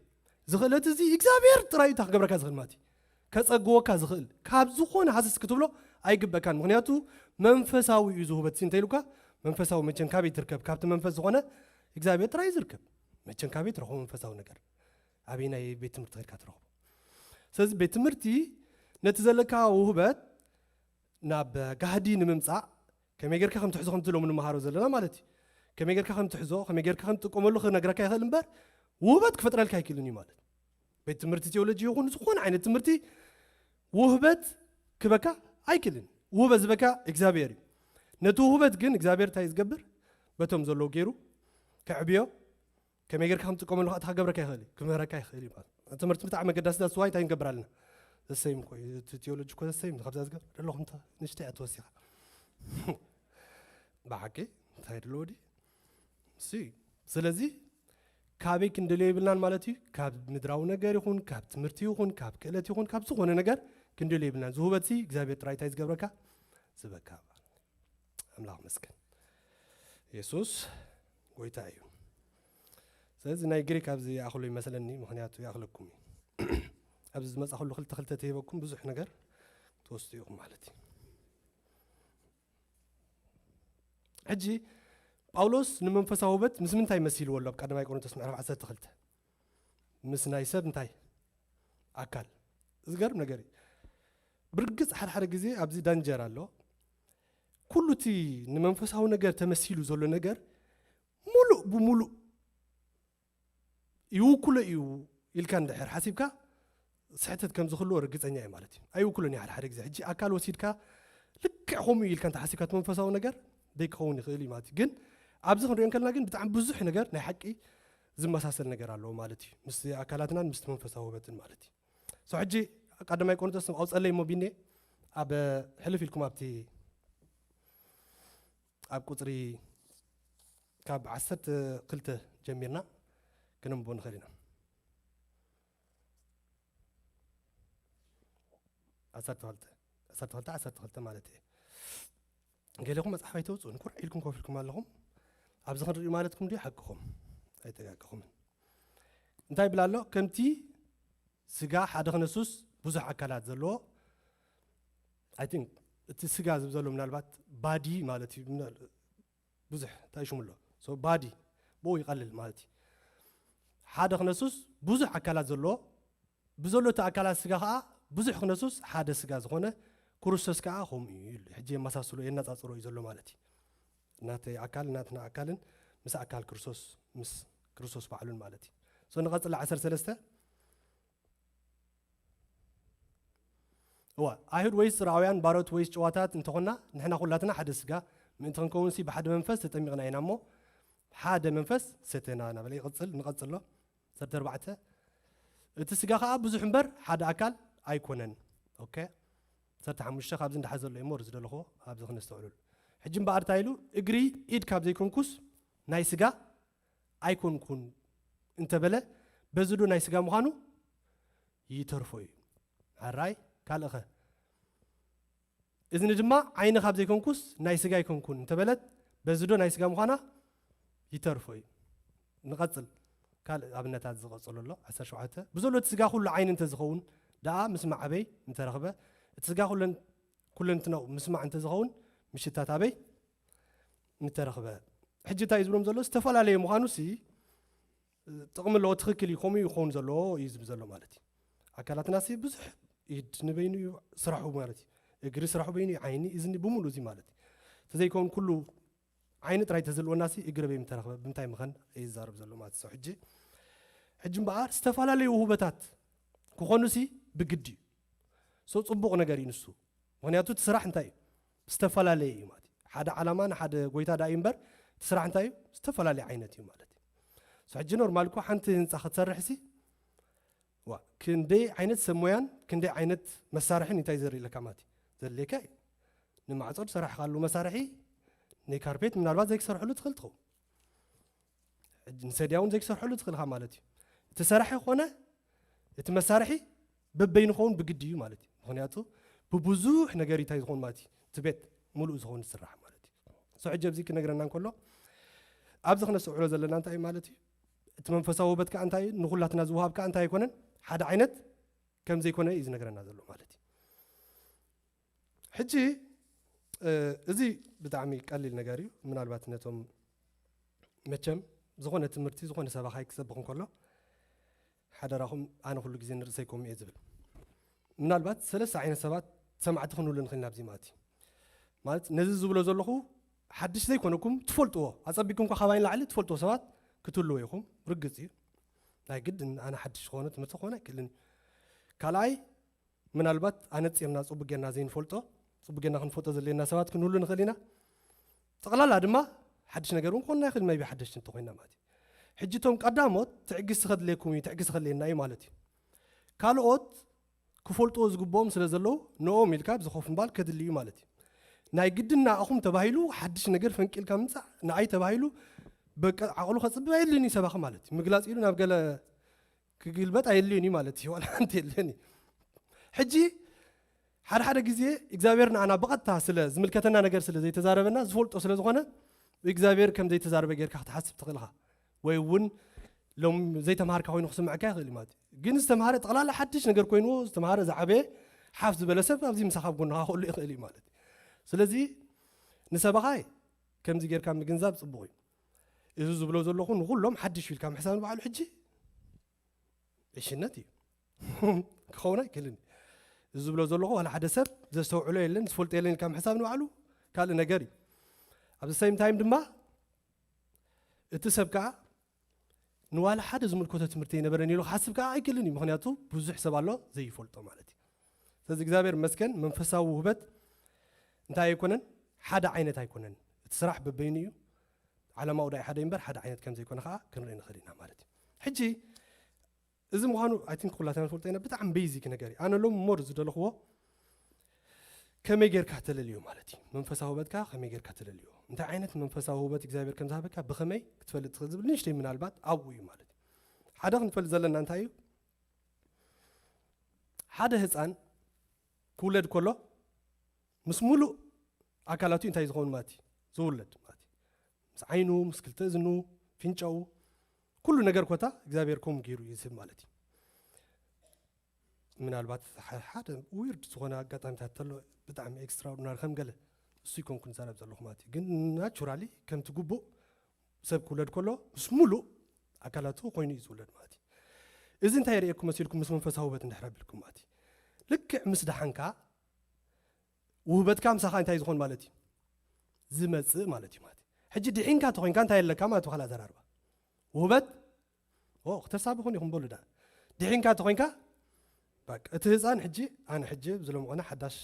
ዝኽእለት እዚ እግዚኣብሔር ጥራይ እዩ እታ ክገብረካ ዝኽእል ማለት እዩ። ከጸግወካ ዝኽእል ካብ ዝኾነ ሃስስ ክትብሎ ኣይግበእካን። ምክንያቱ መንፈሳዊ እዩ ዝውበት እንተ ኢሉካ መንፈሳዊ መቸን ካበይ ትርከብ? ካብቲ መንፈስ ዝኾነ እግዚኣብሔር ጥራይ እዩ ዝርከብ። መቸን ካበይ ትረኽቦ መንፈሳዊ ነገር? ኣበይ ናይ ቤት ትምህርቲ ከድካ ትረኽቦ? ስለዚ ቤት ትምህርቲ ነቲ ዘለካ ውህበት ናብ ጋህዲ ንምምፃእ ከመይ ጌርካ ከም ትሕዞ ከምቲ ሎሚ ንምሃሮ ዘለና ማለት እዩ። ከመይ ጌርካ ከም ትሕዞ ከመይ ጌርካ ከም ትጥቀመሉ ክነግረካ ይኽእል እምበር ውህበት ክፈጥረልካ ኣይክእልን እዩ ማለት። ቤት ትምህርቲ ቴዎሎጂ ይኹን ዝኾነ ዓይነት ትምህርቲ ውህበት ክበካ ኣይክእልን። ውህበት ዝበካ እግዚኣብሔር እዩ። ነቲ ውህበት ግን እግዚኣብሔር እንታይ ዝገብር? በቶም ዘለዉ ገይሩ ከዕብዮ ከመይ ጌርካ ከም ትጥቀመሉ ከዓ ክገብረካ ይኽእል እዩ፣ ክምህረካ ይኽእል እዩ ማለት። ትምህርቲ ብጣዕሚ መገዳሲ ዳስዋይ እንታይ ንገብር ኣለና? ዘሰይም እኮ እዩ፣ እቲ ቴዎሎጂ እኮ ዘሰይም እዩ። ካብዛ ዝገብር ዘለኹም ንሽተይ እያ ተወሲኻ። ብሓቂ እንታይ ድልዎ ድዩ? እሱ እዩ። ስለዚ ካበይ ክንደልዮ ይብልናን ማለት እዩ። ካብ ምድራዊ ነገር ይኹን ካብ ትምህርቲ ይኹን ካብ ክእለት ይኹን ካብ ዝኾነ ነገር ክንደልዮ ይብልናን። ዝውበት ሲ እግዚኣብሔር ጥራይ እንታይ ዝገብረካ ዝበካ። ኣምላኽ መስገን። የሱስ ጎይታ እዩ። ስለዚ ናይ ግሪክ ኣብዚ ይኣኽሎ ይመስለኒ፣ ምኽንያቱ ይኣኽለኩም እዩ። ኣብዚ ዝመጻ ኩሉ ክልተ ክልተ ተሂበኩም ብዙሕ ነገር ትወስዱ ኢኹም ማለት እዩ። ሕጂ ጳውሎስ ንመንፈሳዊ ውበት ምስ ምንታይ መሲልዎ ኣሎ? ኣብ ቀዳማይ ቆሮንቶስ ምዕራፍ ዓሰርተ ክልተ ምስ ናይ ሰብ እንታይ ኣካል ዝገርም ነገር እዩ። ብርግጽ ሓደ ሓደ ግዜ ኣብዚ ዳንጀር ኣሎ። ኩሉ እቲ ንመንፈሳዊ ነገር ተመሲሉ ዘሎ ነገር ሙሉእ ብሙሉእ ይውክሎ እዩ ኢልካ እንድሕር ሓሲብካ ስሕተት ከም ዝኽልዎ ርግጸኛ እዩ ማለት እዩ። ኣይውክሎን እዩ ሓደ ሓደ ግዜ። ሕጂ ኣካል ወሲድካ ልክዕ ከምኡ እዩ ኢልካ እንተ ሓሲብካ እቲ መንፈሳዊ ነገር ዘይክኸውን ይኽእል እዩ ማለት እዩ። ግን ኣብዚ ክንሪኦ እንከለና ግን ብጣዕሚ ብዙሕ ነገር ናይ ሓቂ ዝመሳሰል ነገር ኣለዎ ማለት እዩ። ምስ ኣካላትናን ምስ መንፈሳዊ ውበትን ማለት እዩ። So ሕጂ ቀዳማይ ቆሮንቶስ ኣውፀለይ እሞ ቢኔ ኣብ ሕልፍ ኢልኩም ኣብቲ ኣብ ቁፅሪ ካብ ዓሰርተ ክልተ ጀሚርና ክነንብቦ ንኽእል ኢና። ዓሰርተ ክልተ ዓሰርተ ክልተ ዓሰርተ ክልተ ማለት እየ። ገሌኹም መፅሓፍ ኣይተውፅኡን፣ ኩርዕ ኢልኩም ኮፍ ኢልኩም ኣለኹም። ኣብዚ ክንሪኡ ማለትኩም ድዩ ሓቅኹም? ኣይተጋገኹምን። እንታይ ይብል ኣሎ? ከምቲ ስጋ ሓደ ክነሱስ ብዙሕ ኣካላት ዘለዎ፣ I think እቲ ስጋ ዝብዘሎ ምናልባት ባዲ ማለት እዩ። ምናል-፣ ብዙሕ እንታይ ሽሙ ኣሎ? So ባዲ ብኡ ይቐልል ማለት እዩ። ሓደ ክነሱስ ብዙሕ ኣካላት ዘለዎ፣ ብዘሎ እቲ ኣካላት ስጋ ከዓ ብዙሕ ክነሱስ ሓደ ስጋ ዝኾነ ክርስቶስ ከዓ ከምኡ እዩ ኢሉ። ሕጂ የመሳስሎ፣ የነጻጽሮ እዩ ዘሎ ማለት እዩ። ናተይ ኣካል ናትና ኣካልን ምስ ኣካል ክርስቶስ፣ ምስ ክርስቶስ ባዕሉን ማለት እዩ። So ንቐጽል ዓሰርተ ሰለስተ። እዋ፣ ኣይሁድ ወይስ ጽርኣውያን፣ ባሮት ወይስ ጨዋታት እንተኾንና፣ ንሕና ኩላትና ሓደ ስጋ ምእንቲ ክንከውንሲ ብሓደ መንፈስ ተጠሚቕና ኢና እሞ ሓደ መንፈስ ሰተና እናበለ ይቕጽል። ንቐጽሎ። ሰርተ ኣርባዕተ፣ እቲ ስጋ ኸኣ ብዙሕ እምበር ሓደ ኣካል ኣይኮነን። ኦኬ። ሰርተ ሓሙሽተ ካብዚ እንዳሓዘሎ እሞ ርዚ ደለኹዎ ኣብዚ ክነስተውዕሉሉ። ሕጂ እምበኣር እንታይ ኢሉ? እግሪ ኢድ ካብ ዘይኮንኩስ ናይ ስጋ ኣይኮንኩን እንተበለ በዚ ዶ ናይ ስጋ ምዃኑ ይተርፎ እዩ። ኣራይ ካልእኸ? እዝኒ ድማ ዓይኒ ካብ ዘይኮንኩስ ናይ ስጋ ኣይኮንኩን እንተበለት በዚ ዶ ናይ ስጋ ምዃና ይተርፎ እዩ። ንቐጽል። ካልእ ኣብነታት ዝቐጽሎ ኣሎ። ዓሰርተ ሸውዓተ፣ ብዘሎ እቲ ስጋ ኩሉ ዓይኒ እንተዝኸውን ደኣ ምስማዕ ኣበይ ምተረኽበ? እቲ ስጋ ኩለን-፣ ኩለንትናኡ ምስማዕ እንተዝኸውን ምሽታት ኣበይ ምተረኽበ? ሕጂ እንታይ እዩ ዝብሎም ዘሎ? ዝተፈላለየ ምዃኑሲ ጥቕሚ ኣለዎ፣ ትኽክል እዩ፣ ከምኡ እዩ ክኸውን ዘለዎ እዩ ዝብል ዘሎ ማለት እዩ። ኣካላትናሲ ብዙሕ፣ ኢድ ንበይኑ እዩ ስራሑ ማለት እዩ። እግሪ ስራሑ በይኑ እዩ፣ ዓይኒ፣ እዝኒ ብምሉእ እዚ ማለት እዩ። ተዘይከውን ኩሉ ዓይኒ ጥራይ ተዘልወናሲ እግሪ በይ ምተረኽበ ብምንታይ ምኸን እዩ ዝዛረብ ዘሎ ማለት እዩ። ሕጂ፣ ሕጂ እምበኣር ዝተፈላለዩ ውህበታት ክኾኑሲ ብግዲ እዩ። ሶ ጽቡቕ ነገር እዩ ንሱ። ምኽንያቱ እቲ ስራሕ እንታይ እዩ? ዝተፈላለየ እዩ ማለት እዩ። ሓደ ዓላማ ንሓደ ጎይታ ደኣ እዩ እምበር እቲ ስራሕ እንታይ እዩ? ዝተፈላለየ ዓይነት እዩ ማለት እዩ። ሶ ሕጂ ኖርማል እኮ ሓንቲ ህንጻ ክትሰርሕሲ ዋ ክንደይ ዓይነት ሰብ ሞያን ክንደይ ዓይነት መሳርሕን እንታይ ዘርኢ ኣለካ ማለት እዩ። ዘድልየካ እዩ። ንማዕጾ ዝሰራሕካሉ መሳርሒ ናይ ካርፔት ምናልባት ዘይክሰርሕሉ ትኽእል ትኸውን። ሕጂ ንሰድያ እውን ዘይክሰርሕሉ ትኽእልካ ማለት እዩ። እቲ ሰራሒ ኮነ እቲ መሳርሒ በበይኑ ክኸውን ብግዲ እዩ ማለት እዩ። ምኽንያቱ ብብዙሕ ነገር እንታይ ዝኸውን ማለት እዩ። እቲ ቤት ሙሉእ ዝኸውን ዝስራሕ ማለት እዩ። ሶ ሕጂ ኣብዚ ክነግረና እንከሎ ኣብዚ ክነስተውዕሎ ዘለና እንታይ እዩ ማለት እዩ። እቲ መንፈሳዊ ውበት ከዓ እንታይ እዩ? ንኹላትና ዝወሃብ ከዓ እንታይ ኣይኮነን? ሓደ ዓይነት ከም ዘይኮነ እዩ ዝነግረና ዘሎ ማለት እዩ። ሕጂ፣ እ፣ እዚ ብጣዕሚ ቀሊል ነገር እዩ። ምናልባት ነቶም መቸም ዝኾነ ትምህርቲ፣ ዝኾነ ሰባኻይ ክሰብኽ እንከሎ፣ ሓደራኹም ኣነ ኩሉ ግዜ ንርእሰይ ከምኡ እየ ዝብል። ምናልባት ሰለስተ ዓይነት ሰባት ሰማዕቲ ክንህሉ ንኽእል ኢና ኣብዚ ማለት እዩ። ማለት ነዚ ዝብሎ ዘለኹ ሓድሽ ዘይኮነኩም ትፈልጥዎ፣ ኣጸቢቅኩም እኳ ካባይ ንላዕሊ ትፈልጥዎ ሰባት ክትህልዎ ኢኹም፣ ርግጽ እዩ። ናይ ግድን ኣነ ሓድሽ ዝኾነ ትምህርቲ ክኾን ኣይክእልን እዩ። ካልኣይ ምናልባት ኣነጺርና ጽቡቅ ጌርና ዘይንፈልጦ፣ ጽቡቅ ጌርና ክንፈልጦ ዘድልየና ሰባት ክንህሉ ንኽእል ኢና። ጠቕላላ ድማ ሓድሽ ነገር እውን ክኾንና ይኽእል፣ maybe ሓደሽቲ እንተኾይንና ማለት እዩ። ሕጂ እቶም ቀዳሞት ትዕግስቲ ከድልየኩም እዩ፣ ትዕግስቲ ከድልየና እዩ ማለት እዩ። ካልኦት ክፈልጥዎ ዝግብኦም ስለ ዘለዉ ንኦም ኢልካ ኣብዚ ኮፍ ምባል ከድሊ እዩ ማለት እዩ። ናይ ግድን ንኣኹም ተባሂሉ ሓድሽ ነገር ፈንቂልካ ምምጻእ ንኣይ ተባሂሉ በቃ ዓቕሉ ከጽብብ ኣየድልን እዩ ሰባኺ ማለት እዩ። ምግላጽ ኢሉ ናብ ገለ ክግልበጥ ኣየድልዮን እዩ ማለት እዩ። ዋላ ሓንቲ የድልዮን እዩ። ሕጂ ሓደ ሓደ ግዜ እግዚኣብሔር ንኣና ብቐጥታ ስለ ዝምልከተና ነገር ስለ ዘይተዛረበና ዝፈልጦ ስለ ዝኾነ እግዚኣብሔር ከም ዘይተዛረበ ጌርካ ክትሓስብ ትኽእል ኢኻ። ወይ እውን ሎም ዘይተምሃርካ ኮይኑ ክስምዐካ ይኽእል እዩ ማለት እዩ። ግን ዝተምሃረ ጠቕላላ ሓድሽ ነገር ኮይንዎ ዝተምሃረ ዝዓበየ ሓፍ ዝበለ ሰብ ኣብዚ ምሳኻ ኣብ ጎንኻ ክህሉ ይኽእል እዩ ማለት እዩ። ስለዚ ንሰባኻይ ከምዚ ጌርካ ምግንዛብ ጽቡቕ እዩ። እዚ ዝብሎ ዘለኹ ንኹሎም ሓድሽ እዩ ኢልካ ምሕሳብ ንባዕሉ ሕጂ ዕሽነት እዩ። ክኸውን ኣይክእልን እዩ። እዚ ዝብሎ ዘለኹ ዋላ ሓደ ሰብ ዘስተውዕሎ የለን ዝፈልጦ የለን ኢልካ ምሕሳብ ንባዕሉ ካልእ ነገር እዩ። ኣብዚ same time ድማ እቲ ሰብ ከዓ ንዋላ ሓደ ዝምልከቶ ትምህርቲ ኣይነበረን ኢሉ ክሓስብ ከዓ ኣይክእልን እዩ። ምኽንያቱ ብዙሕ ሰብ ኣሎ ዘይፈልጦ ማለት እዩ። ስለዚ እግዚኣብሔር ይመስገን መንፈሳዊ ውህበት እንታይ ኣይኮነን፣ ሓደ ዓይነት ኣይኮነን። እቲ ስራሕ በበይኑ እዩ። ዓላማኡ ዳይ ሓደ እምበር ሓደ ዓይነት ከም ዘይኮነ ከዓ ክንርኢ ንኽእል ኢና ማለት እዩ። ሕጂ እዚ ምዃኑ I think ኩላትና ንፈልጦ ኢና። ብጣዕሚ basic ነገር እዩ። ኣነ ሎም more ዝደለኽዎ ከመይ ጌርካ ተለልዮ ማለት እዩ። መንፈሳዊ ውህበትካ ከመይ ጌርካ ተለልዮ፣ እንታይ ዓይነት መንፈሳዊ ውህበት እግዚኣብሔር ከም ዝሃበካ ብኸመይ ክትፈልጥ ትኽእል ዝብል ንእሽተይ ምናልባት ኣብኡ እዩ ማለት እዩ። ሓደ ክንፈልጥ ዘለና እንታይ እዩ? ሓደ ህፃን ክውለድ ከሎ ምስ ሙሉእ ኣካላቱ እንታይ ዝኸውን ማለት እዩ? ዝውለድ ማለት እዩ። ምስ ዓይኑ፣ ምስ ክልተ እዝኑ፣ ፍንጫኡ፣ ኩሉ ነገር ኮታ እግዚኣብሔር ከምኡ ገይሩ እዩ ዝህብ ማለት እዩ። ምናልባት ሐ-፣ ሓደ weird ዝኾነ ኣጋጣሚታት ተሎ ብጣዕሚ extraordinary ከም ገለ እሱ ይኮንኩ ንዛረብ ዘለኹ ማለት እዩ። ግን naturally ከምቲ ግቡእ ሰብ ክውለድ ከሎ ምስ ሙሉእ ኣካላቱ ኮይኑ እዩ ዝውለድ ማለት እዩ። እዚ እንታይ የርእየኩም መሲልኩም ምስ መንፈሳዊ ውበት እንድሕር ኣቢልኩም ማለት እዩ። ልክዕ ምስ ደሓንካ ውህበትካ ምሳኻ እንታይ ዝኾን ማለት እዩ? ዝመጽእ ማለት እዩ ማለት እዩ። ሕጂ ድሒንካ ተኾይንካ እንታይ የለካ ማለት እዩ? ካልእ ኣዘራርባ ውህበት ኦ፣ ክተሳቢ ኹን ኢኹም በሉ ደኣ። ድሒንካ ተኾይንካ በቃ እቲ ህፃን ሕጂ ኣነ ሕጂ ብዝሎም ኾነ ሓዳሽ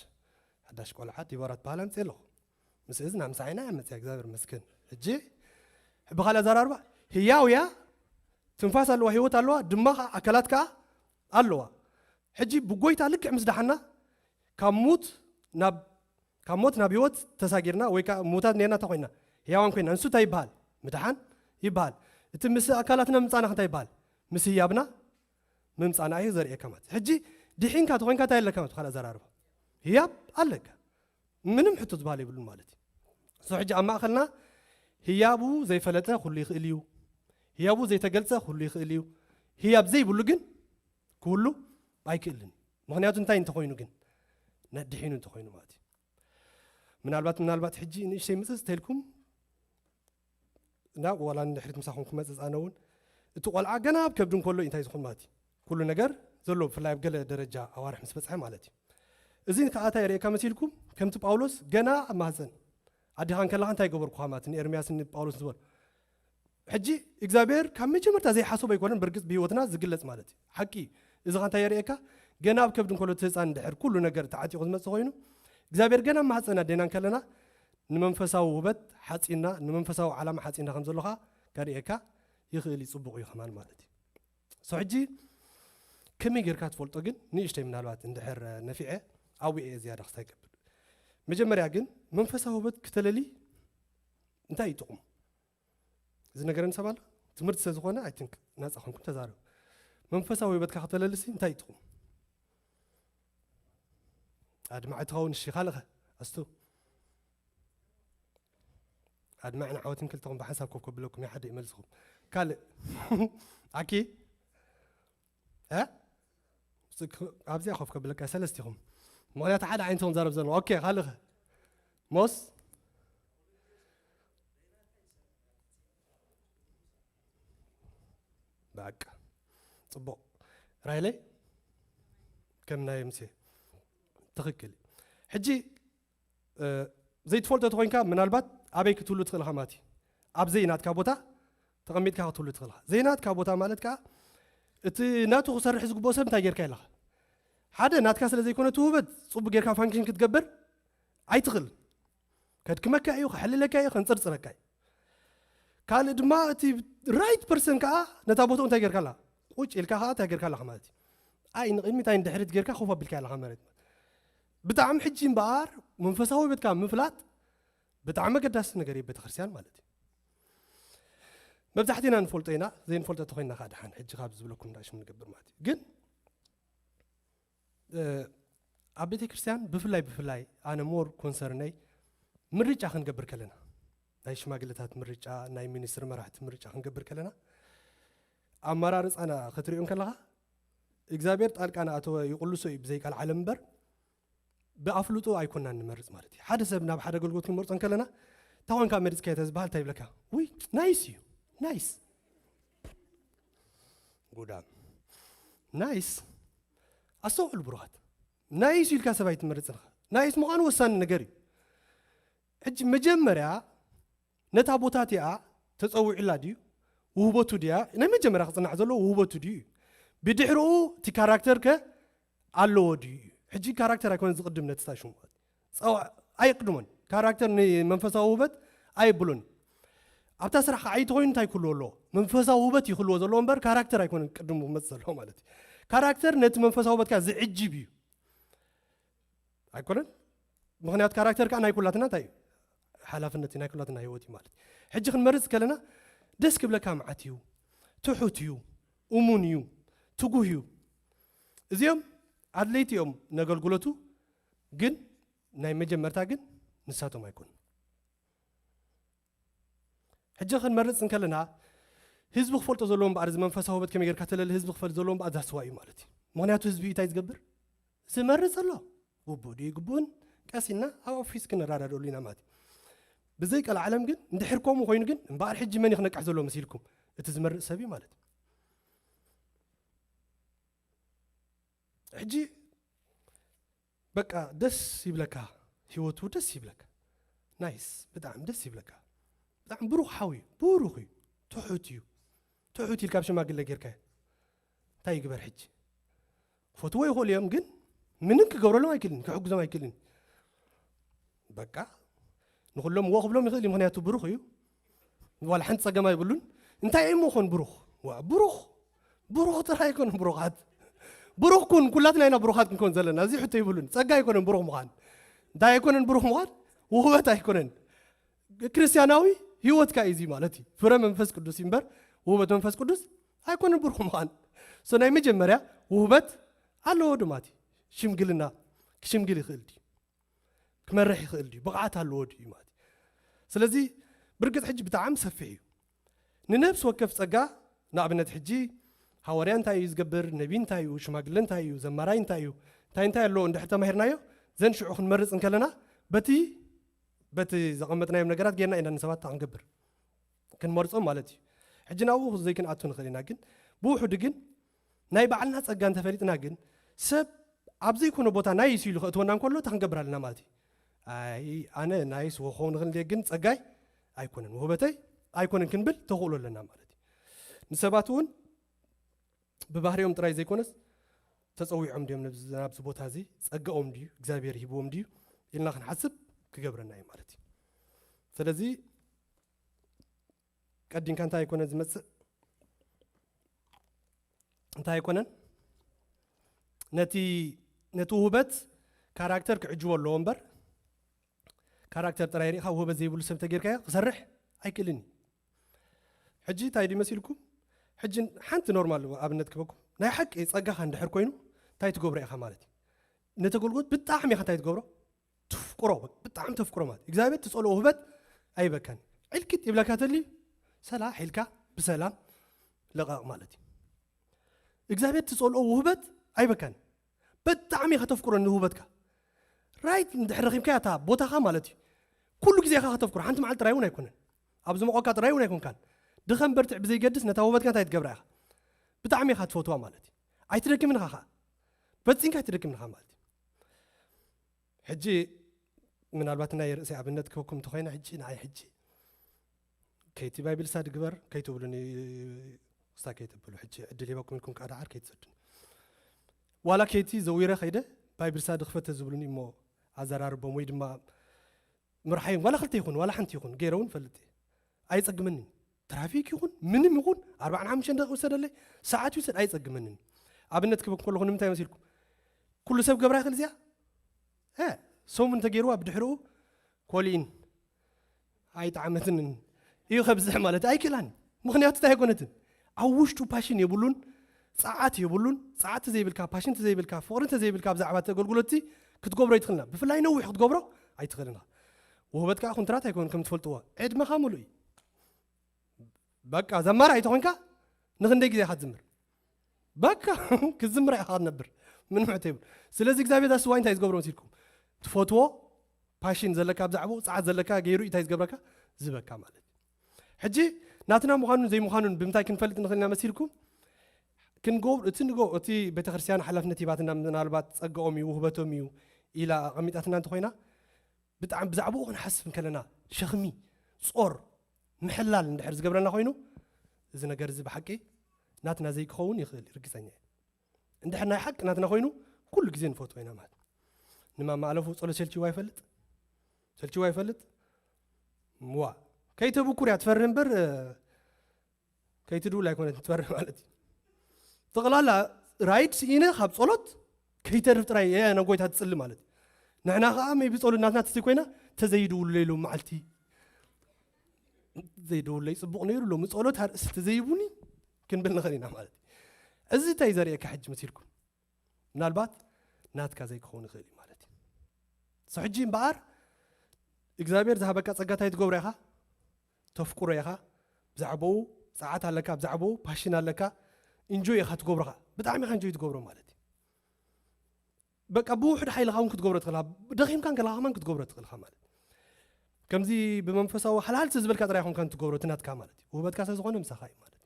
ሓዳሽ ቆልዓ ዲቦራ ትበሃል ኣምፅእ ኣለኹ። ምስ እዝና ምሳዕና እያ መፅያ እግዚኣብሔር መስገን። ሕጂ ብኻልእ ኣዘራርባ ህያው እያ፣ ትንፋስ ኣለዋ፣ ህይወት ኣለዋ፣ ድማ ከዓ ኣካላት ከዓ ኣለዋ። ሕጂ ብጎይታ ልክዕ ምስ ደሓና ካብ ሞት ናብ ካብ ሞት ናብ ህይወት ተሳጊርና ወይ ከዓ ሙታት ነርና እንታይ ኮይና ህያዋን ኮይና ንሱ እንታይ ይበሃል? ምድሓን ይበሃል። እቲ ምስ ኣካላትና ምምፃእና እንታይ ይበሃል? ምስ ህያብና ምምፃእና እዩ ዘርእየካ ማለት። ሕጂ ድሒንካ ተኾይንካ እንታይ ኣለካ ማለት ካልእ ኣዘራርባ ህያብ ኣለካ። ምንም ሕቶ ዝበሃል የብሉን ማለት እዩ። ሶ ሕጂ ኣብ ማእኸልና ህያቡ ዘይፈለጠ ኩሉ ይኽእል እዩ። ህያቡ ዘይተገልጸ ኩሉ ይኽእል እዩ። ህያብ ዘይብሉ ግን ክህሉ ኣይክእልን። ምኽንያቱ እንታይ እንተኾይኑ ግን ነድሒኑ እንተኾይኑ ማለት እዩ። ምናልባት ምናልባት ሕጂ ንእሽተይ ምጽጽ ተልኩም ናብ ዋላ ንድሕሪት ምሳኹም ክመጽጽ ኣነ እውን እቲ ቆልዓ ገና ኣብ ከብዲ እንከሎ እዩ እንታይ ዝኾን ማለት እዩ። ኩሉ ነገር ዘሎ ብፍላይ ኣብ ገለ ደረጃ ኣዋርሕ ምስ በጽሐ ማለት እዩ። እዚ ከዓ እንታይ የርእየካ መሲልኩም? ከምቲ ጳውሎስ ገና ኣብ ማህፀን ኣዴኻ እንከለኻ እንታይ ገበርኩኻ ማለት ንኤርምያስ ንጳውሎስ ዝበሎ ሕጂ እግዚኣብሔር ካብ መጀመርታ ዘይሓሰቦ ኣይኮነን። ብርግፅ ብህይወትና ዝግለፅ ማለት እዩ። ሓቂ እዩ። እዚ ኸ እንታይ የርእየካ? ገና ኣብ ከብዲ እንከሎ እቲ ህፃን ድሕር ኩሉ ነገር ተዓጢቑ ዝመፅእ ኮይኑ እግዚኣብሔር ገና ኣብ ማህፀን ኣዴና እንከለና ንመንፈሳዊ ውበት ሓፂና ንመንፈሳዊ ዓላማ ሓፂና ከም ዘሎ ኸዓ ከርእየካ ይኽእል እዩ። ፅቡቕ እዩ ከማን ማለት እዩ። ሶ ሕጂ ከመይ ጌርካ ትፈልጦ ግን ንእሽተይ ምናልባት እንድሕር ነፊዐ ኣብኡ እየ ዝያዳ ክስታይ ይገብር። መጀመርያ ግን መንፈሳዊ ውበት ክተለሊ እንታይ እዩ ጥቕሙ? እዚ ነገር ንሰብ ኣሎ ትምህርቲ ስለ ዝኾነ ኣይ ቲንክ ናፃ ኮንኩም ተዛረቡ። መንፈሳዊ ውበትካ ክተለልሲ እንታይ እዩ ጥቕሙ? ኣድማዒ ትኸውን እሺ ካልኸ ኣስቱ ኣድማዕን ዓወትን ክልተኹም ብሓንሳብ ኮፍ ከብለኩም እየ ሓደ ይመልስኹም ካልእ ኣኪ እ ኣብዚኣ ኮፍ ከብለካ ሰለስቲኹም ምኽንያቱ ሓደ ዓይነት ኹም ዘረብ ዘሎ ኦኬ ካልእ ሞስ በቃ ጽቡቕ ራይለይ ከም ናይ ምሴ ትኽክል ሕጂ ዘይትፈልጦ ተኾይንካ ምናልባት ኣበይ ክትህሉ ትኽእል ኢኻ ማለት እዩ። ኣብ ዘይናትካ ቦታ ተቐሚጥካ ክትህሉ ትኽእል ኢኻ። ዘይናትካ ቦታ ማለት ከዓ እቲ ናቱ ክሰርሕ ዝግብኦ ሰብ እንታይ ጌርካ ኢለኻ ሓደ ናትካ ስለ ዘይኮነ እቲ ውበት ጽቡቅ ጌርካ ፋንክሽን ክትገብር ኣይትኽእል። ከድክመካ እዩ፣ ከሕልለካ እዩ፣ ከንጽርጽረካ እዩ። ካልእ ድማ እቲ ራይት ፐርሰን ከዓ ነታ ቦታኡ እንታይ ጌርካ ኣላ ቁጭ ኢልካ ከዓ እንታይ ጌርካ ኣለኻ ማለት እዩ። ኣይ ንቕድሚት ኣይ ንድሕሪት ጌርካ ኮፍ ኣቢልካ ኣለኻ ማለት ብጣዕሚ ሕጂ እምበኣር መንፈሳዊ ቤትካ ምፍላጥ ብጣዕሚ ኣገዳሲ ነገር እዩ ቤተክርስትያን ማለት እዩ። መብዛሕትና ንፈልጦ ኢና፣ ዘይንፈልጦ ተኮይና ከዓ ድሓን ሕጂ ካብ ዝብለኩም እንዳሽሙ ንገብር ማለት እዩ። ግን ኣብ ቤተክርስትያን ብፍላይ ብፍላይ ኣነ ሞር ኮንሰርነይ ምርጫ ክንገብር ከለና ናይ ሽማግለታት ምርጫ ናይ ሚኒስትሪ መራሕቲ ምርጫ ክንገብር ከለና ኣመራርፃና ክትሪኦ ከለካ እግዚኣብሔር ጣልቃ ናኣተወ ይቕልሶ እዩ ብዘይ ቃል ዓለም እምበር ብኣፍልጦ ኣይኮናን ንመርፅ ማለት እዩ። ሓደ ሰብ ናብ ሓደ ኣገልግሎት ክንመርፆ ከለና እንታይ ኮንካ መሪፅካዮ ተዝበሃል እንታይ ይብለካ? ውይ ናይስ እዩ ናይስ ጉዳም ናይስ ኣስተውዕሉ ብሩኻት ናይስ ኢልካ ሰብ ኣይትመርፅን ኢኻ። ናይስ ምዃኑ ወሳኒ ነገር እዩ። ሕጂ መጀመርያ ነታ ቦታ እቲኣ ተፀዊዑላ ድዩ ውህበቱ ድያ ናይ መጀመርያ ክፅናዕ ዘለዎ ውህበቱ ድዩ እዩ። ብድሕርኡ እቲ ካራክተር ከ ኣለዎ ድዩ እዩ። ሕጂ ካራክተር ኣይኮነ ዝቕድም ነቲ ስታሽን ማለት ጸዋ ኣይቕድሞን። ካራክተር ንመንፈሳዊ ውህበት ኣይብሉን። ኣብታ ስራሕ ከዓ ኣይተኮይኑ እንታይ ክህልዎ ኣለዎ? መንፈሳዊ ውህበት ይክልዎ ዘለዎ እምበር ካራክተር ኣይኮነን ቅድሙ ክመፅእ ዘለዎ ማለት እዩ። ካራክተር ነቲ መንፈሳዊ ውበትካ ዝዕጅብ እዩ ኣይኮነን? ምክንያቱ ካራክተር ከዓ ናይ ኩላትና እንታይ እዩ? ሓላፍነት እዩ ናይ ኩላትና ህይወት እዩ ማለት እዩ። ሕጂ ክንመርፅ ከለና ደስ ክብለካ መዓት እዩ፣ ትሑት እዩ፣ እሙን እዩ፣ ትጉህ እዩ። እዚኦም ኣድለይቲ እዮም ነገልግሎቱ፣ ግን ናይ መጀመርታ ግን ንሳቶም ኣይኮኑን። ሕጂ ክንመርፅ እንከለና ህዝቢ ክፈልጦ ዘለዎ እምበኣር እዚ መንፈሳዊ ውበት ከመይ ጌርካ ተለሊ ህዝቢ ክፈልጥ ዘለዎ እምበኣር ዛስዋ እዩ ማለት እዩ። ምክንያቱ ህዝቢ እንታይ ዝገብር ዝመርፅ ኣሎ ግቡእ ድዩ ግቡእን ቀሲና ኣብ ኦፊስ ክንረዳደሉ ኢና ማለት እዩ። ብዘይ ቀል ዓለም ግን እንድሕር ከምኡ ኮይኑ ግን እምበኣር ሕጂ መን ክነቅሕ ዘሎ መሲልኩም እቲ ዝመርፅ ሰብ እዩ ማለት እዩ። ሕጂ በቃ ደስ ይብለካ ህይወቱ ደስ ይብለካ ናይስ ብጣዕሚ ደስ ይብለካ ብጣዕሚ ብሩኽ ሓው እዩ ብሩኽ እዩ ትሑት እዩ ትሑት ኢልካ ኣብ ሽማግለ ጌርካ እንታይ ይግበር ሕጂ ክፈትዎ ይኽእሉ እዮም ግን ምንም ክገብረሎም ኣይክልን ክሕግዞም ኣይክልን በቃ ንኹሎም እዎ ክብሎም ይኽእል እዩ፣ ምኽንያቱ ብሩኽ እዩ። ዋላ ሓንቲ ጸገም ኣይብሉን። እንታይ እሞ ኾን ብሩኽ? ዋ፣ ብሩኽ፣ ብሩኽ ጥራይ ኣይኮነን ብሩኻት። ብሩኽ ኩን፣ ኩላትና ኢና ብሩኻት ክንኮን ዘለና። እዚ ሕቶ ይብሉን። ጸጋ ኣይኮነን ብሩኽ ምዃን። እንታይ ኣይኮነን ብሩኽ ምዃን? ውህበት ኣይኮነን። ክርስቲያናዊ ህይወትካ እዩ እዚ ማለት እዩ። ፍረ መንፈስ ቅዱስ እዩ እምበር፣ ውህበት መንፈስ ቅዱስ ኣይኮነን ብሩኽ ምዃን። ሶ ናይ መጀመርያ ውህበት ኣለዎ ድማ እቲ ሽምግልና ክሽምግል ይኽእል ድዩ? ክመርሕ ይኽእል ድዩ? ብቕዓት ኣለዎ ድዩ ማለት እዩ። ስለዚ ብርግጽ ሕጂ ብጣዕሚ ሰፊሕ እዩ። ንነፍሲ ወከፍ ጸጋ ንኣብነት ሕጂ ሃዋርያ እንታይ እዩ ዝገብር? ነቢ እንታይ እዩ? ሽማግለ እንታይ እዩ? ዘማራይ እንታይ እዩ? እንታይ እንታይ ኣለዎ እንድሕር ተማሂርናዮ ዘን ሽዑ ክንመርጽ እንከለና በቲ በቲ ዘቐመጥናዮም ነገራት ጌርና ኢና ንሰባት እንታይ ክንገብር? ክንመርጾም ማለት እዩ። ሕጂ ናብኡ ዘይክንኣቱ ንኽእል ኢና፣ ግን ብውሑዱ ግን ናይ ባዕልና ጸጋ እንተፈሊጥና ግን ሰብ ኣብ ዘይኮነ ቦታ ናይስ ኢሉ ከእትወና እንከሎ እንታይ ክንገብር ኣለና ማለት እዩ? ኣይ ኣነ ናይስ ወኸው ንኽእል ግን ጸጋይ ኣይኮነን፣ ውህበተይ ኣይኮነን ክንብል ተኽእሎ ኣለና ማለት እዩ። ንሰባት እውን ብባህሪኦም ጥራይ ዘይኮነስ ተጸዊዖም ድዮም ነብዚ ናብዚ ቦታ እዚ ጸጋኦም ድዩ እግዚኣብሔር ሂብዎም ድዩ ኢልና ክንሓስብ ክገብረና እዩ ማለት እዩ። ስለዚ ቀዲምካ እንታይ ኣይኮነን ዝመጽእ እንታይ ኣይኮነን ነቲ ነቲ ውህበት ካራክተር ክዕጅቦ ኣለዎ እምበር ካራክተር ጥራይ ርኢኻ ውህበት ዘይብሉ ሰብ ተጌርካዮ ክሰርሕ ኣይክእልን እዩ። ሕጂ እንታይ ድዩ መሲልኩም? ሕጂ ሓንቲ ኖርማል ኣብነት ክበኩም ናይ ሓቂ ጸጋኻ እንድሕር ኮይኑ እንታይ ትገብሮ ኢኻ ማለት እዩ። ነቲ ኣገልግሎት ብጣዕሚ ኢኻ እንታይ ትገብሮ? ትፍቅሮ፣ ብጣዕሚ ተፍቅሮ ማለት እግዚኣብሔር ትጸልኦ ውህበት ኣይበካን። ዕልክት ይብለካ ተልዩ ሰላ ሒልካ ብሰላም ለቓቕ ማለት እዩ። እግዚኣብሔር ትጸልኦ ውህበት ኣይበካን። ብጣዕሚ ኢኻ ተፍቅሮ ንውህበትካ። ራይት እንድሕር ረኺብካ እታ ቦታኻ ማለት እዩ። ኩሉ ግዜ ኢኻ ከተፍቅሮ። ሓንቲ መዓልቲ ጥራይ እውን ኣይኮነን። ኣብ ዝሞቐካ ጥራይ እውን ኣይኮንካን። ድኸም በርትዕ ብዘይገድስ ነታ ውህበትካ እንታይ ትገብራ ኢኻ? ብጣዕሚ ኢኻ ትፈትዋ ማለት እዩ። ኣይትደክምን ኢኻ ኸዓ። ፈጺምካ ኣይትደክምን ኢኻ ማለት እዩ። ሕጂ ምናልባት ናይ ርእሰይ ኣብነት ክህበኩም እንተኾይነ ሕጂ ንዓይ ሕጂ ከይቲ ባይብል ስታዲ ግበር ከይትብሉኒ ክስታ ከይተብሉ ሕጂ ዕድል ሂበኩም ኢልኩም ከዓ ደሓር ከይትሰዱኒ። ዋላ ከይቲ ዘዊረ ከይደ ባይብል ስታዲ ክፈተ ዝብሉኒ እሞ ኣዘራርቦም ወይ ድማ ምርሓዮም ዋላ ክልተ ይኹን ዋላ ሓንቲ ይኹን ገይረ እውን ፈልጥ እየ። ኣይጸግመንን። ትራፊክ ይኹን ምንም ይኹን ኣርባዓን ሓሙሽተን ደቂቕ ይውሰደለይ ሰዓት ይውሰድ ኣይጸግመንን። ኣብነት ክህበኩም ከለኹ ንምንታይ መሲልኩም? ኩሉ ሰብ ገብራ ይኽእል እዚኣ? እ፣ ሰሙን እንተገይርዋ ብድሕሪኡ ኮሊን ኣይጠዓመትንን እዩ ከብዝሕ ማለት ኣይክእላን። ምኽንያቱ እንታይ ኣይኮነትን። ኣብ ውሽጡ ፓሽን የብሉን፣ ጸዓት የብሉን። ጸዓት ተዘይብልካ፣ ፓሽን ተዘይብልካ፣ ፍቕሪ ተዘይብልካ ብዛዕባ እቲ ኣገልግሎት እቲ ክትገብሮ ኣይትኽእልና። ብፍላይ ነዊሕ ክትገብሮ ኣይትኽእልና። ውህበት ከዓ ኩንትራት ኣይኮን ከም ትፈልጥዎ። ዕድመኻ ሙሉእ እዩ። በቃ ዘማራይ ተኾንካ ንኽንደይ ግዜ ኢኻ ትዝምር? በቃ ክትዝምር ኢኻ ክትነብር። ምንም ሕቶ የብሉ። ስለዚ እግዚኣብሔር ዳስ ዋይ እንታይ ዝገብሮ መሲልኩም? ትፈትዎ ፓሽን ዘለካ ብዛዕባኡ ጸዓት ዘለካ ገይሩ እንታይ ዝገብረካ? ዝህበካ ማለት እዩ። ሕጂ ናትና ምዃኑን ዘይምዃኑን ብምንታይ ክንፈልጥ ንኽእል ኢና መሲልኩም? ክንገብር እቲ ንጎ እቲ ቤተክርስትያን ሓላፍነት ሂባትና ምናልባት ጸጋኦም እዩ ውህበቶም እዩ ኢላ ኣቐሚጣትና እንተኾይና ብጣዕሚ ብዛዕባኡ ክንሓስብ እንከለና ሸኽሚ ጾር ምሕላል እንድሕር ዝገብረና ኮይኑ እዚ ነገር እዚ ብሓቂ ናትና ዘይክኸውን ይኽእል ርግጸኛ እየ። እንድሕር ናይ ሓቂ ናትና ኮይኑ ኩሉ ግዜ ንፈትዎ ኢና ማለት ንማማ ኣለፉ ጸሎት ሰልችዋ ይፈልጥ ሰልችዋ ይፈልጥ ዋ ከይተብኩር እያ ትፈርህ እምበር ከይትድውል ኣይኮነት ትፈርህ ማለት እዩ። ጠቕላላ ራይድ ስኢነ ካብ ጸሎት ከይተርፍ ጥራይ እየ ናብ ጎይታ ትጽሊ ማለት እዩ። ንሕና ከዓ ሜቢ ጸሎት ናትና ትስይ ኮይና ተዘይድውሉ ኢሎም መዓልቲ ዘይደውለይ ጽቡቕ ነይሩ ሎሚ ጸሎት ኣርእስቲ ዘይቡኒ ክንብል ንኽእል ኢና ማለት እዩ። እዚ እንታይ ዘርእየካ ሕጂ መሲልኩም? ምናልባት ናትካ ዘይክኸውን ይኽእል እዩ ማለት እዩ። ሶ ሕጂ እምበኣር እግዚኣብሔር ዝሃበካ ጸጋ እንታይ ትገብሮ ኢኻ? ተፍቅሮ ኢኻ። ብዛዕባኡ ጸዓት ኣለካ፣ ብዛዕባኡ ፓሽን ኣለካ። ኢንጆይ ኢኻ ትገብሮኻ። ብጣዕሚ ኢኻ ኢንጆይ ትገብሮ ማለት እዩ። በቃ ብውሕድ ሓይልኻ እውን ክትገብሮ ትኽእልኻ። ደኺምካ እንከለኻ ከማን ክትገብሮ ትኽእልኻ ማለት እዩ። ከምዚ ብመንፈሳዊ ሓልሓል ስለ ዝበልካ ጥራይ ይኹንካ ትገብሮ እቲ ናትካ ማለት እዩ። ውህበትካ ስለ ዝኾነ ምሳኻ እዩ ማለት እዩ።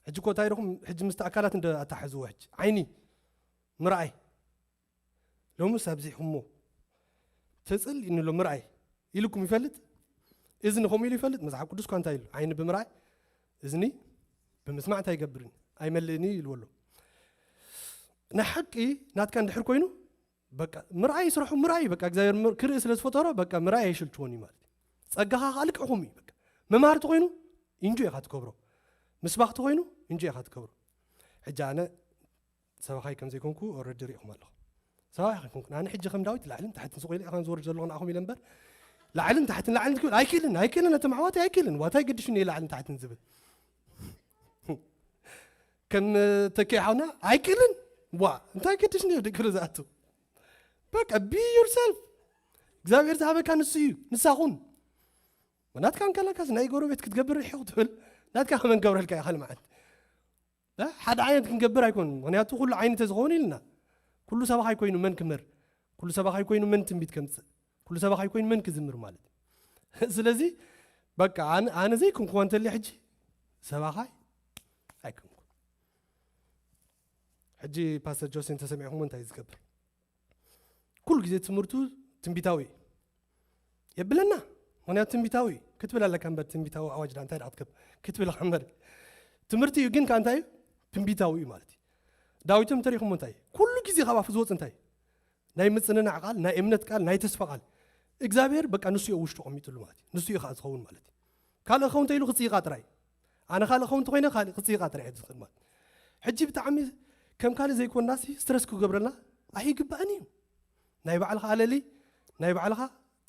ሕጂ እኮ እንታይ ኢኹም ሕጂ ምስቲ ኣካላት እንደ ኣታሕዝዎ ሕጂ ዓይኒ ምርኣይ ሎምስ ኣብዚሕኩሞ ተጽል ኢንሎ ምርኣይ ኢልኩም ይፈልጥ? እዝኒ ከምኡ ኢሉ ይፈልጥ? መጽሓፍ ቅዱስ እኳ እንታይ ኢሉ? ዓይኒ ብምርኣይ እዝኒ ብምስማዕ እንታይ ይገብርን ኣይመልእን እዩ ኢልዎ ኣሎ። ናይ ሓቂ ናትካ እንድሕር ኮይኑ በቃ ምርኣይ ስርሑ ምርኣይ በቃ እግዚኣብሔር ምር- ክርኢ ስለ ዝፈጠሮ በቃ ምርኣይ ኣይሽልችዎን እዩ ማለት እዩ። ጸጋኻ ከዓ ልክዕኹም እዩ በቃ። መምሃርቲ ኮይኑ ኢንጆ ኢኻ ትገብሮ፣ ምስባኽቲ ኮይኑ ኢንጆ ኢኻ ትገብሮ። ሕጂ ኣነ ሰባኻይ ከም ዘይኮንኩ ኦረዲ ሪኢኹም ኣለኹ። ሰባኻይ ኣይኮንኩ ኣነ ሕጂ ከም ዳዊት ላዕልን ታሕትን ስቕ ኢለ ኢኻ ዝወርድ ዘለኹ ንኣኹም ኢለ እምበር ላዕልን ታሕትን ላዕልን ትብል ኣይክእልን ኣይክእልን ነቶም ኣሕዋተይ ኣይክእልን ዋታይ ገድሽኒ እየ ላዕልን ታሕትን ዝብል ከም ተኪ ሓውና ኣይክእልን ዋ እንታይ ገድሽኒ እየ ድግሪ ዝኣቱ በቃ be yourself እግዚኣብሔር ዝሃበካ ንሱ እዩ ንሳኹን ናትካ እንከለካስ ናይ ጎረቤት ክትገብር ርሒቕ ትብል ናትካ ከመን ገብረልካ ኢኻ ልምዓት ሓደ ዓይነት ክንገብር ኣይኮን ምክንያቱ ኩሉ ዓይነት ተዝኸውን ኢልና ኩሉ ሰባኻይ ኮይኑ መን ክምር ኩሉ ሰባኻይ ኮይኑ መን ትንቢት ከምፅእ ኩሉ ሰባኻይ ኮይኑ መን ክዝምር ማለት ስለዚ በቃ ኣነ ዘይኮንኩ እንተልየ ሕጂ ሰባኻይ ኣይኮንኩ ሕጂ ፓስተር ጆሴ እንተሰሚዕኹም እንታይ ዝገብር ኩሉ ግዜ ትምህርቱ ትንቢታዊ የብለና ምክንያቱ ትንቢታዊ ክትብል ኣለካ እምበር ትንቢታዊ ኣዋጅ ዳ እንታይ ክትከብ ክትብል እምበር ትምህርቲ እዩ ግን እንታይ ትንቢታዊ እዩ ማለት እዩ ዳዊቶም ተሪኹሞ እንታይ ኩሉ ግዜ ካብ ኣፉ ዝወፅ እንታይ ናይ ምፅንናዕ ቃል ናይ እምነት ቃል ናይ ተስፋ ቃል እግዚኣብሔር በቃ ንሱ እዩ ውሽጡ ቀሚጥሉ ማለት እዩ ንሱ እዩ ከዓ ዝኸውን ማለት እዩ ካልእ ኸውን ተኢሉ ክፅይቃ ጥራይ ኣነ ካልእ ኸውን ተኮይነ ካልእ ክፅይቃ ጥራይ ዝኽእል ማለት ሕጂ ብጣዕሚ ከም ካልእ ዘይኮንናሲ ስትረስ ክገብረልና ኣይግባእን እዩ ናይ ባዕልኻ ኣለሊ ናይ ባዕልኻ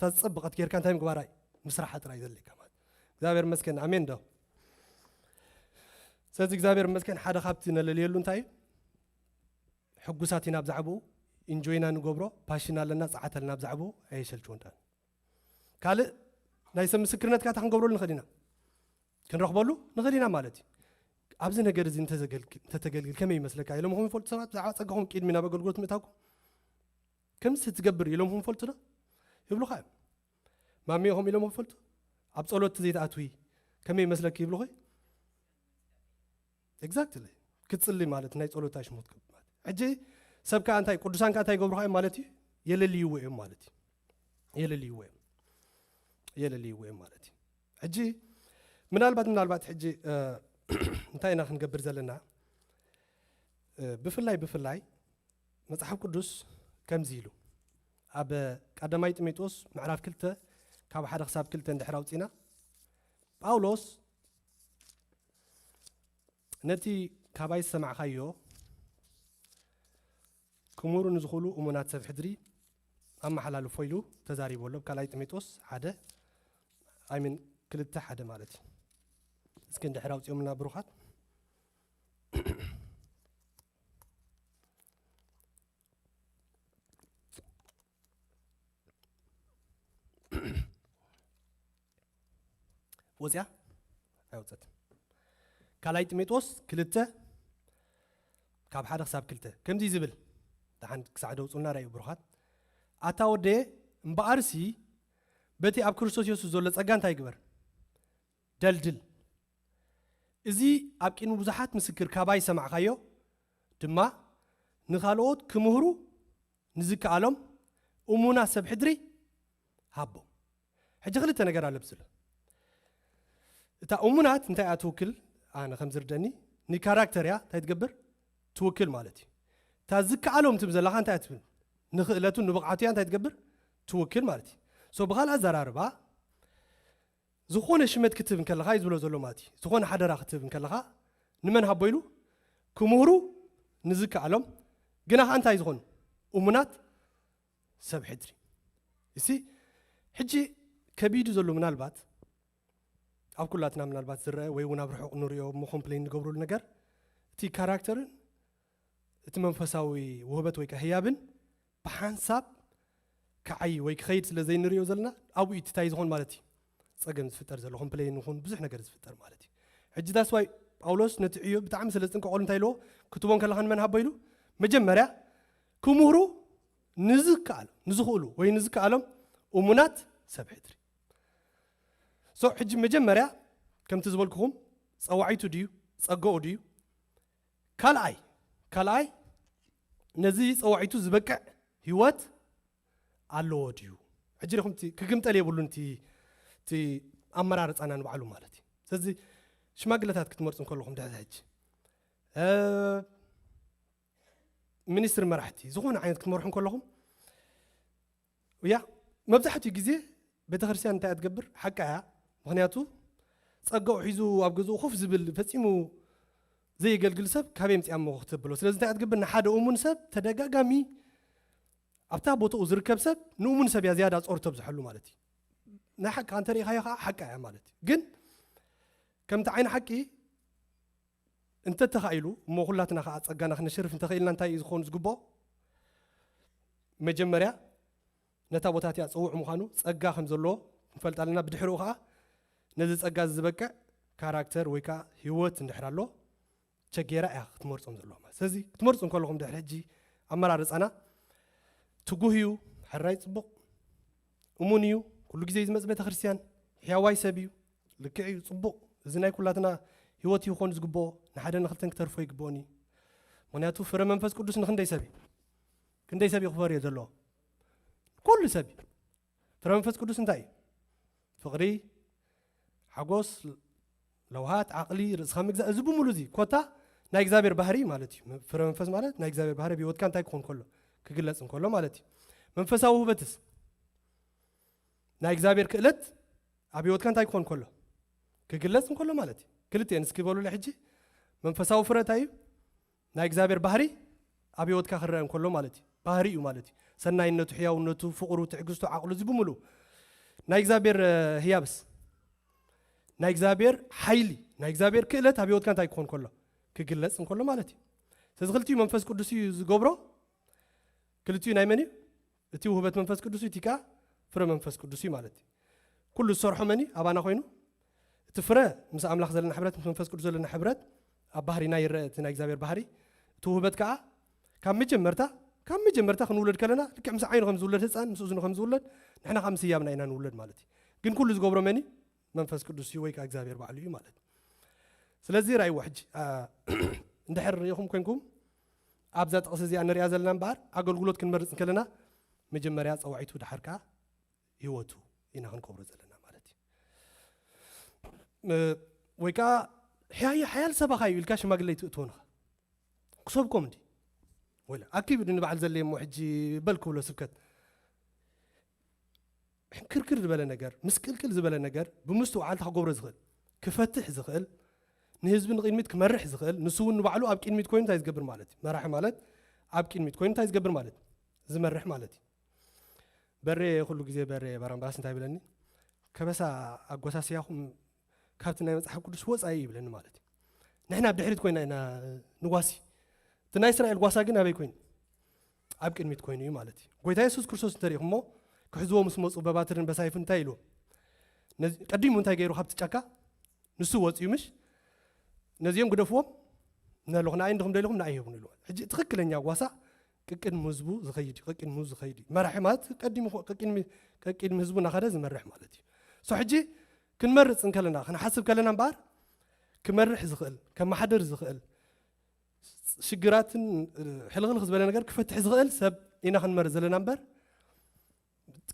ተፀብቐት ጌርካ እንታይ ምግባር ኣይ ምስራሓ ጥራይ ዘድልየካ ማለት እግዚኣብሔር መስገን ኣሜን ዶ ስለዚ እግዚኣብሔር መስገን ሓደ ካብቲ ነለልየሉ እንታይ እዩ ሕጉሳት ኢና ብዛዕባኡ ኢንጆይና ንገብሮ ፓሽን ኣለና ፀዓት ኣለና ብዛዕባኡ ኣየሸልችወን ዳን ካልእ ናይ ሰብ ምስክርነት ካታ ክንገብረሉ ንኽእል ኢና ክንረኽበሉ ንኽእል ኢና ማለት እዩ ኣብዚ ነገር እዚ እንተተገልግል ከመይ ይመስለካ ኢሎም ኹም ይፈልጡ ሰባት ብዛዕባ ፀጋኹም ቅድሚ ናብ ኣገልግሎት ምእታኩም ከምዚ ትገብር ኢሎም ኹም ይፈልጡ ዶ ይብሉኻ እዮም ማሚኦም ኢሎም ፈልጡ ኣብ ጸሎት ዘይትኣትዊ ከመይ ይመስለኪ ይብሉኺ exactly ክትጽሊ ማለት ናይ ጸሎት ሽሞት ማለት ሕጂ ሰብ ከኣ እንታይ ቅዱሳን ከኣ እንታይ ይገብሩኻ እዮም ማለት እዩ የለልይዎ እዮም ማለት እዩ የለልይዎ እዮም የለልይዎ እዮም ማለት እዩ ሕጂ ምናልባት ምናልባት ሕጂ እንታይ ኢና ክንገብር ዘለና ብፍላይ ብፍላይ መጽሓፍ ቅዱስ ከምዚ ኢሉ ኣብ ቀዳማይ ጢሞቴዎስ ምዕራፍ ክልተ ካብ ሓደ ክሳብ ክልተ እንድሕር ኣውጺና ጳውሎስ ነቲ ካባይ ዝሰማዕካዮ ክምሩ ንዝኽእሉ እሙናት ሰብ ሕድሪ ኣመሓላልፎ ኢሉ ተዛሪቡ ኣሎ ካልኣይ ጢሞቴዎስ ሓደ ኣይምን ክልተ ሓደ ማለት እዩ እስኪ እንድሕር ኣውፂኦምና ብሩኻት ወፅያ ኣይወፀት ካልኣይ ጢሞቴዎስ ክልተ ካብ ሓደ ክሳብ ክልተ ከምዚ ዝብል ደሓን ክሳዕ ደውፁልና ራእዩ ብሩኻት ኣታ ወደየ እምበኣርሲ በቲ ኣብ ክርስቶስ የሱስ ዘሎ ጸጋ እንታይ ግበር ደልድል እዚ ኣብ ቅድሚ ብዙሓት ምስክር ካባይ ሰማዕካዮ ድማ ንኻልኦት ክምህሩ ንዝከኣሎም እሙናት ሰብ ሕድሪ ሃቦም ሕጂ ክልተ ነገር ኣለብዝሎ እታ እሙናት እንታይ እያ ትውክል ኣነ ከም ዝርደኒ ንካራክተር እያ እንታይ ትገብር ትውክል ማለት እዩ እታ ዝከኣሎም ትብ ዘለካ እንታይ ትብል ንክእለቱ ንብቕዓቱ እያ እንታይ ትገብር ትውክል ማለት እዩ ሶ ብካልእ ኣዘራርባ ዝኾነ ሽመት ክትብ እንከለኻ እዩ ዝብሎ ዘሎ ማለት እዩ ዝኾነ ሓደራ ክትብ እንከለኻ ንመን ሃቦ ኢሉ ክምህሩ ንዝከኣሎም ግና ከዓ እንታይ ዝኾኑ እሙናት ሰብ ሕድሪ እሲ ሕጂ ከቢዱ ዘሎ ምናልባት ኣብ ኩላትና ምናልባት ዝረአ ወይ እውን ኣብ ርሑቕ ንሪኦ እሞ ኮምፕሌን ንገብረሉ ነገር እቲ ካራክተርን እቲ መንፈሳዊ ውህበት ወይ ህያብን ብሓንሳብ ክዓይ ወይ ክኸይድ ስለ ዘይንሪኦ ዘለና ኣብኡ እዩ እንታይ ዝኾን ማለት እዩ ፀገም ዝፍጠር ዘሎ ኮምፕሌን ይኹን ብዙሕ ነገር ዝፍጠር ማለት እዩ ሕጂ that's why ጳውሎስ ነቲ ዕዮ ብጣዕሚ ስለ ዝጥንቀቐሉ እንታይ ኢልዎ ክትቦ ከለኻ ንመን ሃቦ ኢሉ መጀመርያ ክምህሩ ንዝከኣሉ ንዝኽእሉ ወይ ንዝከኣሎም እሙናት ሰብ ሕድሪ so ሕጂ መጀመርያ ከምቲ ዝበልኩኹም ፀዋዒቱ ድዩ ፀገኡ ድዩ ካልኣይ ካልኣይ ነዚ ፀዋዒቱ ዝበቅዕ ህይወት ኣለዎ ድዩ ሕጂ ዲኹም ክግምጠል የብሉን እቲ ኣመራርፃና ንባዕሉ ማለት እዩ ስለዚ ሽማግለታት ክትመርፁ ከለኹም ድሕዚ ሕጂ ሚኒስትሪ መራሕቲ ዝኾነ ዓይነት ክትመርሑ ከለኹም እያ። መብዛሕትኡ ግዜ ቤተክርስትያን እንታይ እያ ትገብር? ሓቃ እያ። ምክንያቱ ጸጋኡ ሒዙ ኣብ ገዝኡ ኮፍ ዝብል ፈጺሙ ዘየገልግል ሰብ ካበይ ምጽኣ እሞ ክትብሎ። ስለዚ እንታይ እያ ትገብር? ንሓደ እሙን ሰብ ተደጋጋሚ ኣብታ ቦታኡ ዝርከብ ሰብ ንእሙን ሰብ እያ ዝያዳ ጾር ተብዝሐሉ ማለት እዩ። ናይ ሓቂ እንተሪኢኻዮ ከዓ ሓቃ እያ ማለት እዩ። ግን ከምቲ ዓይኒ ሓቂ እንተተኻኢሉ እሞ ኩላትና ከዓ ጸጋና ክነሽርፍ እንተኽኢልና እንታይ እዩ ዝኾን ዝግብኦ? መጀመርያ ነታ ቦታ እቲኣ ጽውዕ ምዃኑ ጸጋ ከም ዘለዎ ክንፈልጥ ኣለና። ብድሕሪኡ ከዓ ነዚ ጸጋ እዚ ዝበቅዕ ካራክተር ወይ ከዓ ህይወት እንድሕር ኣሎ ቸጌራ እያ ክትመርጾም ዘለዋ ማለት። ስለዚ ክትመርጹ እንከለኹም ድሕሪ ሕጂ ኣመራርጻና ትጉህ እዩ፣ ሕራይ ጽቡቕ፣ እሙን እዩ፣ ኩሉ ግዜ እዩ ዝመጽእ ቤተክርስትያን፣ ሕያዋይ ሰብ እዩ፣ ልክዕ እዩ፣ ጽቡቕ፣ እዚ ናይ ኩላትና ህይወት እዩ ክኾን ዝግብኦ፣ ንሓደ ንክልተን ክተርፎ ይግብኦን እዩ። ምክንያቱ ፍረ መንፈስ ቅዱስ ንክንደይ ሰብ እዩ? ክንደይ ሰብ እዩ ክፈርዮ ዘለዎ? ኩሉ ሰብ እዩ። ፍረ መንፈስ ቅዱስ እንታይ እዩ? ፍቕሪ፣ ሓጎስ፣ ለውሃት፣ ዓቕሊ፣ ርእስኻ ምግዛእ፣ እዚ ብምሉ እዚ ኮታ ናይ እግዚኣብሔር ባህሪ ማለት እዩ። ፍረ መንፈስ ማለት ናይ እግዚኣብሔር ባህሪ ኣብ ህይወትካ እንታይ ክኾን ከሎ? ክግለጽ እንከሎ ማለት እዩ። መንፈሳዊ ውህበትስ ናይ እግዚኣብሔር ክእለት ኣብ ህይወትካ እንታይ ክኾን ከሎ? ክግለጽ እንከሎ ማለት እዩ። ክልቲኤን እስኪ በሉለ ሕጂ። መንፈሳዊ ፍረ እንታይ እዩ? ናይ እግዚኣብሔር ባህሪ ኣብ ህይወትካ ክረአ እንከሎ ማለት እዩ። ባህሪ እዩ ማለት እዩ። ሰናይነቱ፣ ሕያውነቱ፣ ፍቕሩ፣ ትዕግስቱ፣ ዓቕሉ፣ እዚ ብምሉ ናይ እግዚኣብሔር፣ እ፣ ህያብስ ናይ እግዚኣብሔር ሓይሊ፣ ናይ እግዚኣብሔር ክእለት ኣብ ህይወትካ እንታይ ክኾን ከሎ? ክግለጽ እንከሎ ማለት እዩ። ስለዚ ክልቲኡ መንፈስ ቅዱስ እዩ ዝገብሮ። ክልቲኡ ናይ መን እዩ? እቲ ውህበት መንፈስ ቅዱስ እዩ፣ እቲ ከኣ ፍረ መንፈስ ቅዱስ እዩ ማለት እዩ። ኩሉ ዝሰርሖ መን እዩ? ኣባና ኮይኑ። እቲ ፍረ ምስ ኣምላኽ ዘለና ሕብረት፣ ምስ መንፈስ ቅዱስ ዘለና ሕብረት ኣብ ባህሪና ይረአ፣ እቲ ናይ እግዚኣብሔር ባህሪ። እቲ ውህበት ከኣ ካብ መጀመርታ፣ ካብ መጀመርታ ክንውለድ ከለና ልክዕ ምስ ዓይኑ ከም ዝውለድ ህፃን፣ ምስ እዝኑ ከም ዝውለድ፣ ንሕና ካብ ምስ ህያብና ኢና ንውለድ ማለት እዩ። ግን ኩሉ ዝገብሮ መን እዩ? መንፈስ ቅዱስ እዩ ወይ ከዓ እግዚኣብሔር ባዕሉ እዩ ማለት እዩ። ስለዚ ራእይዎ ሕጂ፣ አ፣ እንድሕር ርኢኹም ኮንኩም ኣብዛ ጥቕሲ እዚኣ ንሪኣ ዘለና እምበኣር ኣገልግሎት ክንመርጽ እንከለና መጀመርያ ጸዋዒቱ ድሓር ከኣ ህይወቱ ኢና ክንከብሮ ዘለና ማለት እዩ። እ፣ ወይ ከኣ ሕያየ ሓያል ሰባኻ እዩ ኢልካ ሽማግለ ይትእትዎ ንኻ። ክሰብኮም እንዲ ወላ ኣኪብ ንባዕል ዘለ እሞ ሕጂ በል ክብሎ ስብከት ሕንክርክር ዝበለ ነገር፣ ምስቅልቅል ዝበለ ነገር ብምስትውዓል እንታይ ክገብሮ ዝኽእል? ክፈትሕ ዝኽእል፣ ንህዝቢ ንቕድሚት ክመርሕ ዝኽእል፣ ንሱ እውን ንባዕሉ ኣብ ቅድሚት ኮይኑ እንታይ ዝገብር ማለት እዩ? መራሒ ማለት ኣብ ቅድሚት ኮይኑ እንታይ ዝገብር ማለት እዩ? ዝመርሕ ማለት እዩ። በሬ ኩሉ ግዜ በሬ ባራምባራስ እንታይ ይብለኒ? ከበሳ ኣጎሳስያኹም ካብቲ ናይ መጽሓፍ ቅዱስ ወጻኢ ይብለኒ ማለት እዩ። ንሕና ኣብ ድሕሪት ኮይና ኢና ንጓሲ። እቲ ናይ እስራኤል ጓሳ ግን ኣበይ ኮይኑ? ኣብ ቅድሚት ኮይኑ እዩ ማለት እዩ። ጎይታ የሱስ ክርስቶስ እንተሪኢኹሞ ክሕዝዎ ምስ መጹ በባትርን በሳይፍን እንታይ ኢልዎም? ነዚ ቀዲሙ እንታይ ገይሩ ካብቲ ጫካ? ንሱ ወጺኡ ምሽ? ነዚኦም ግደፍዎም፣ ነለኹ ንኣይ እንድኹም ደሊኹም ንኣይ ይህቡን ኢልዎ። ሕጂ ትኽክለኛ ጓሳ ቅቅድሚ ህዝቡ ዝኸይድ እዩ፣ ቅቅድሚ ህዝቡ ዝኸይድ እዩ። መራሒ ማለት ቀዲሙ፣ ቀቂድሚ፣ ቀቂድሚ ህዝቡ እናኸደ ዝመርሕ ማለት እዩ። ሶ ሕጂ ክንመርጽ እንከለና፣ ክንሓስብ ከለና እምበኣር ክመርሕ ዝኽእል፣ ከመሓድር ዝኽእል፣ ሽግራትን፣ እ፣ ሕልኽልኽ ዝበለ ነገር ክፈትሕ ዝኽእል ሰብ ኢና ክንመርጽ ዘለና እምበር፣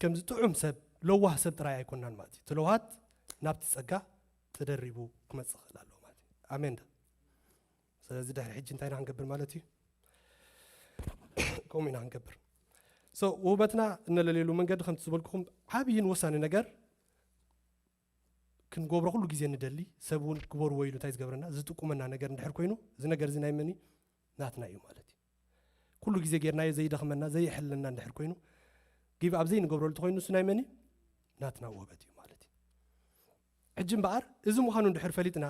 ከምዚ ጥዑም ሰብ፣ ለዋህ ሰብ ጥራይ ኣይኮናን ማለት እዩ። እቲ ለውሃት ናብቲ ጸጋ ተደሪቡ ክመጽእ ክኽእል ኣለዎ ማለት እዩ። ኣሜን ዶ? ስለዚ ድሕሪ ሕጂ እንታይ ኢና ክንገብር ማለት እዩ? ከምኡ ኢና ክንገብር። ሶ፣ ውህበትና እነለልየሉ መንገዲ ከምቲ ዝበልኩኹም ዓብይን ወሳኒ ነገር ክንገብሮ ኩሉ ግዜ ንደሊ፣ ሰብ እውን ክበርዎ ኢሉ እንታይ ዝገብረና፣ ዝጥቁመና ነገር እንድሕር ኮይኑ፣ እዚ ነገር እዚ ናይ መን እዩ? ናትና እዩ ማለት እዩ። ኩሉ ግዜ ጌርናዮ ዘይደኽመና፣ ዘየሕልለና እንድሕር ኮይኑ፣ ጊቭ ኣፕ ዘይንገብረሉ ተኮይኑ፣ ንሱ ናይ መን እዩ? ናትና ውህበት እዩ ማለት እዩ። ሕጂ እምበኣር፣ እዚ ምዃኑ እንድሕር ፈሊጥና፣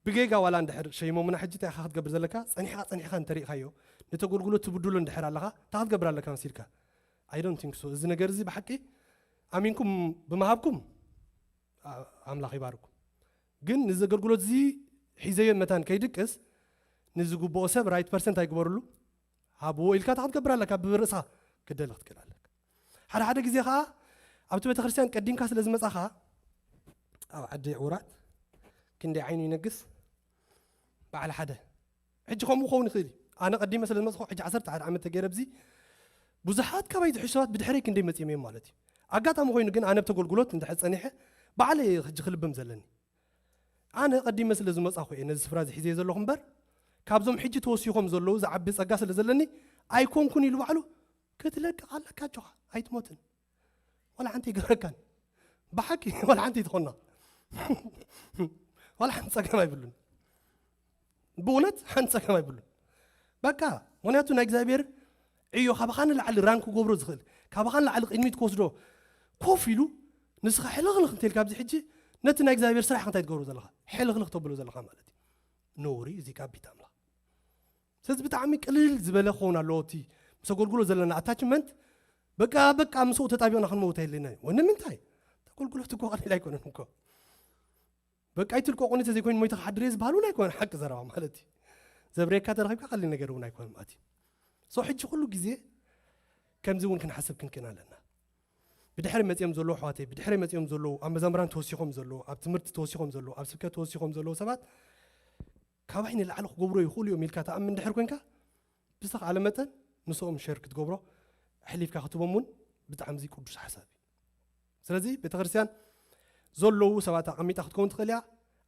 ብጌጋ ዋላ እንድሕር ሸይሞምና፣ ሕጂ እንታይ ኢኻ ክትገብር ዘለካ? ጸኒሕካ፣ ጸኒሕካ እንተሪእካዮ፣ ነቲ ኣገልግሎት ትብድሎ እንድሕር ኣለኻ፣ እንታይ ክትገብር ኣለካ መሲልካ? I don't think so። እዚ ነገር እዚ ብሓቂ ኣሚንኩም ብምሃብኩም፣ ኣ-፣ ኣምላኽ ይባርኩም። ግን ንዚ ኣገልግሎት እዚ ሒዘዮ መታን ከይድቅስ፣ ንዝግብኦ ሰብ ራይት ፐርሰንት ኣይግበርሉ፣ ሃብዎ ኢልካ እንታይ ክትገብር ኣለካ? ብርእስኻ ክደሊ ክትክእል ኣለካ። ሓደ ሓደ ግዜ ኸዓ ኣብቲ ቤተክርስትያን ቀዲምካ ስለ ዝመጻኻ፣ ኣብ ዓዲ ዕውራት ክንደይ ዓይኑ ይነግስ? በዓል ሓደ። ሕጂ ከምኡ ክኸውን ይኽእል እዩ። ኣነ ቀዲመ ስለ ዝመጽኹ፣ ሕጂ ዓሰርተ ሓደ ዓመት ተገይረ ኣብዚ፣ ብዙሓት ካባይ ዝሕሹ ሰባት ብድሕረይ ክንደይ መጺኦም እዮም ማለት እዩ። ኣጋጣሚ ኮይኑ ግን ኣነ ኣብቲ ኣገልግሎት እንድሕር ጸኒሐ፣ ባዕለይ እየ ሕጂ ክልብም ዘለኒ። ኣነ ቀዲመ ስለ ዝመጻኹ እየ ነዚ ስፍራ እዚ ሒዘዮ ዘለኹ እምበር፣ ካብዞም ሕጂ ተወሲኾም ዘለዉ ዝዓቢ ጸጋ ስለ ዘለኒ ኣይኮንኩን ኢሉ ባዕሉ ክትለቅቕ ኣለካ፣ ኣጆኻ ኣይትሞትን። ዋላ ሓንቲ ይገብረካን። ብሓቂ ዋላ ሓንቲ ትኾና። ዋላ ሓንቲ ጸገም ኣይብሉን። ብእውነት ሓንቲ ጸገም ኣይብሉን። በቃ፣ ምኽንያቱ ናይ እግዚኣብሔር ዕዮ ካባኻ ንላዕሊ ራን ክገብሮ ዝኽእል፣ ካባኻ ንላዕሊ ቅድሚት ክወስዶ ኮፍ ኢሉ፣ ንስኻ ሕልኽልኽ እንተልካ ኣብዚ ሕጂ፣ ነቲ ናይ እግዚኣብሔር ስራሕ እንታይ ትገብሮ ዘለኻ? ሕልኽልኽ ተብሎ ዘለኻ ማለት እዩ። ነውሪ እዚ ካብ ቤት ኣምላኽ። ስለዚ ብጣዕሚ ቅልል ዝበለ ክኸውን ኣለዎ እቲ ምስ ኣገልግሎ ዘለና ኣታችመንት። በቃ፣ በቃ፣ ምስኡ ተጣቢቕና ክንመውት የድልየና እዩ። ወይ ንምንታይ? እቲ ኣገልግሎት እኮ ቀሊል ኣይኮነን እኮ። በቃ፣ ኣይትልቀቑኒ፣ ተዘይኮይኑ ሞይተ ክሓድር እየ ዝበሃል እውን ኣይኮነን፣ ሓቂ ዘረባ ማለት እዩ። ዘብረየካ ተረኺብካ ቀሊል ነገር እውን ኣይኮነን ማለት እዩ። ሶ ሕጂ ኩሉ ግዜ ከምዚ እውን ክንሓስብ ክንክእል ኣለና። ብድሕሪ መጺኦም ዘለዉ ኣሕዋተይ፣ ብድሕሪ መጺኦም ዘለዉ ኣብ መዘምራን ተወሲኾም ዘለዉ፣ ኣብ ትምህርቲ ተወሲኾም ዘለዉ፣ ኣብ ስብከት ተወሲኾም ዘለዉ ሰባት ካባይ ንላዕሊ ክገብሩ ይኽእሉ እዮም ኢልካ ትኣምን እንድሕር ኮንካ፣ ብዝተኻእለ መጠን ምስኦም ሸር ክትገብሮ ኣሕሊፍካ ክትቦም እውን ብጣዕሚ እዚ ቅዱስ ሓሳብ እዩ። ስለዚ ቤተክርስትያን ዘለዉ ሰባት ኣቐሚጣ ክትከውን ትኽእል እያ።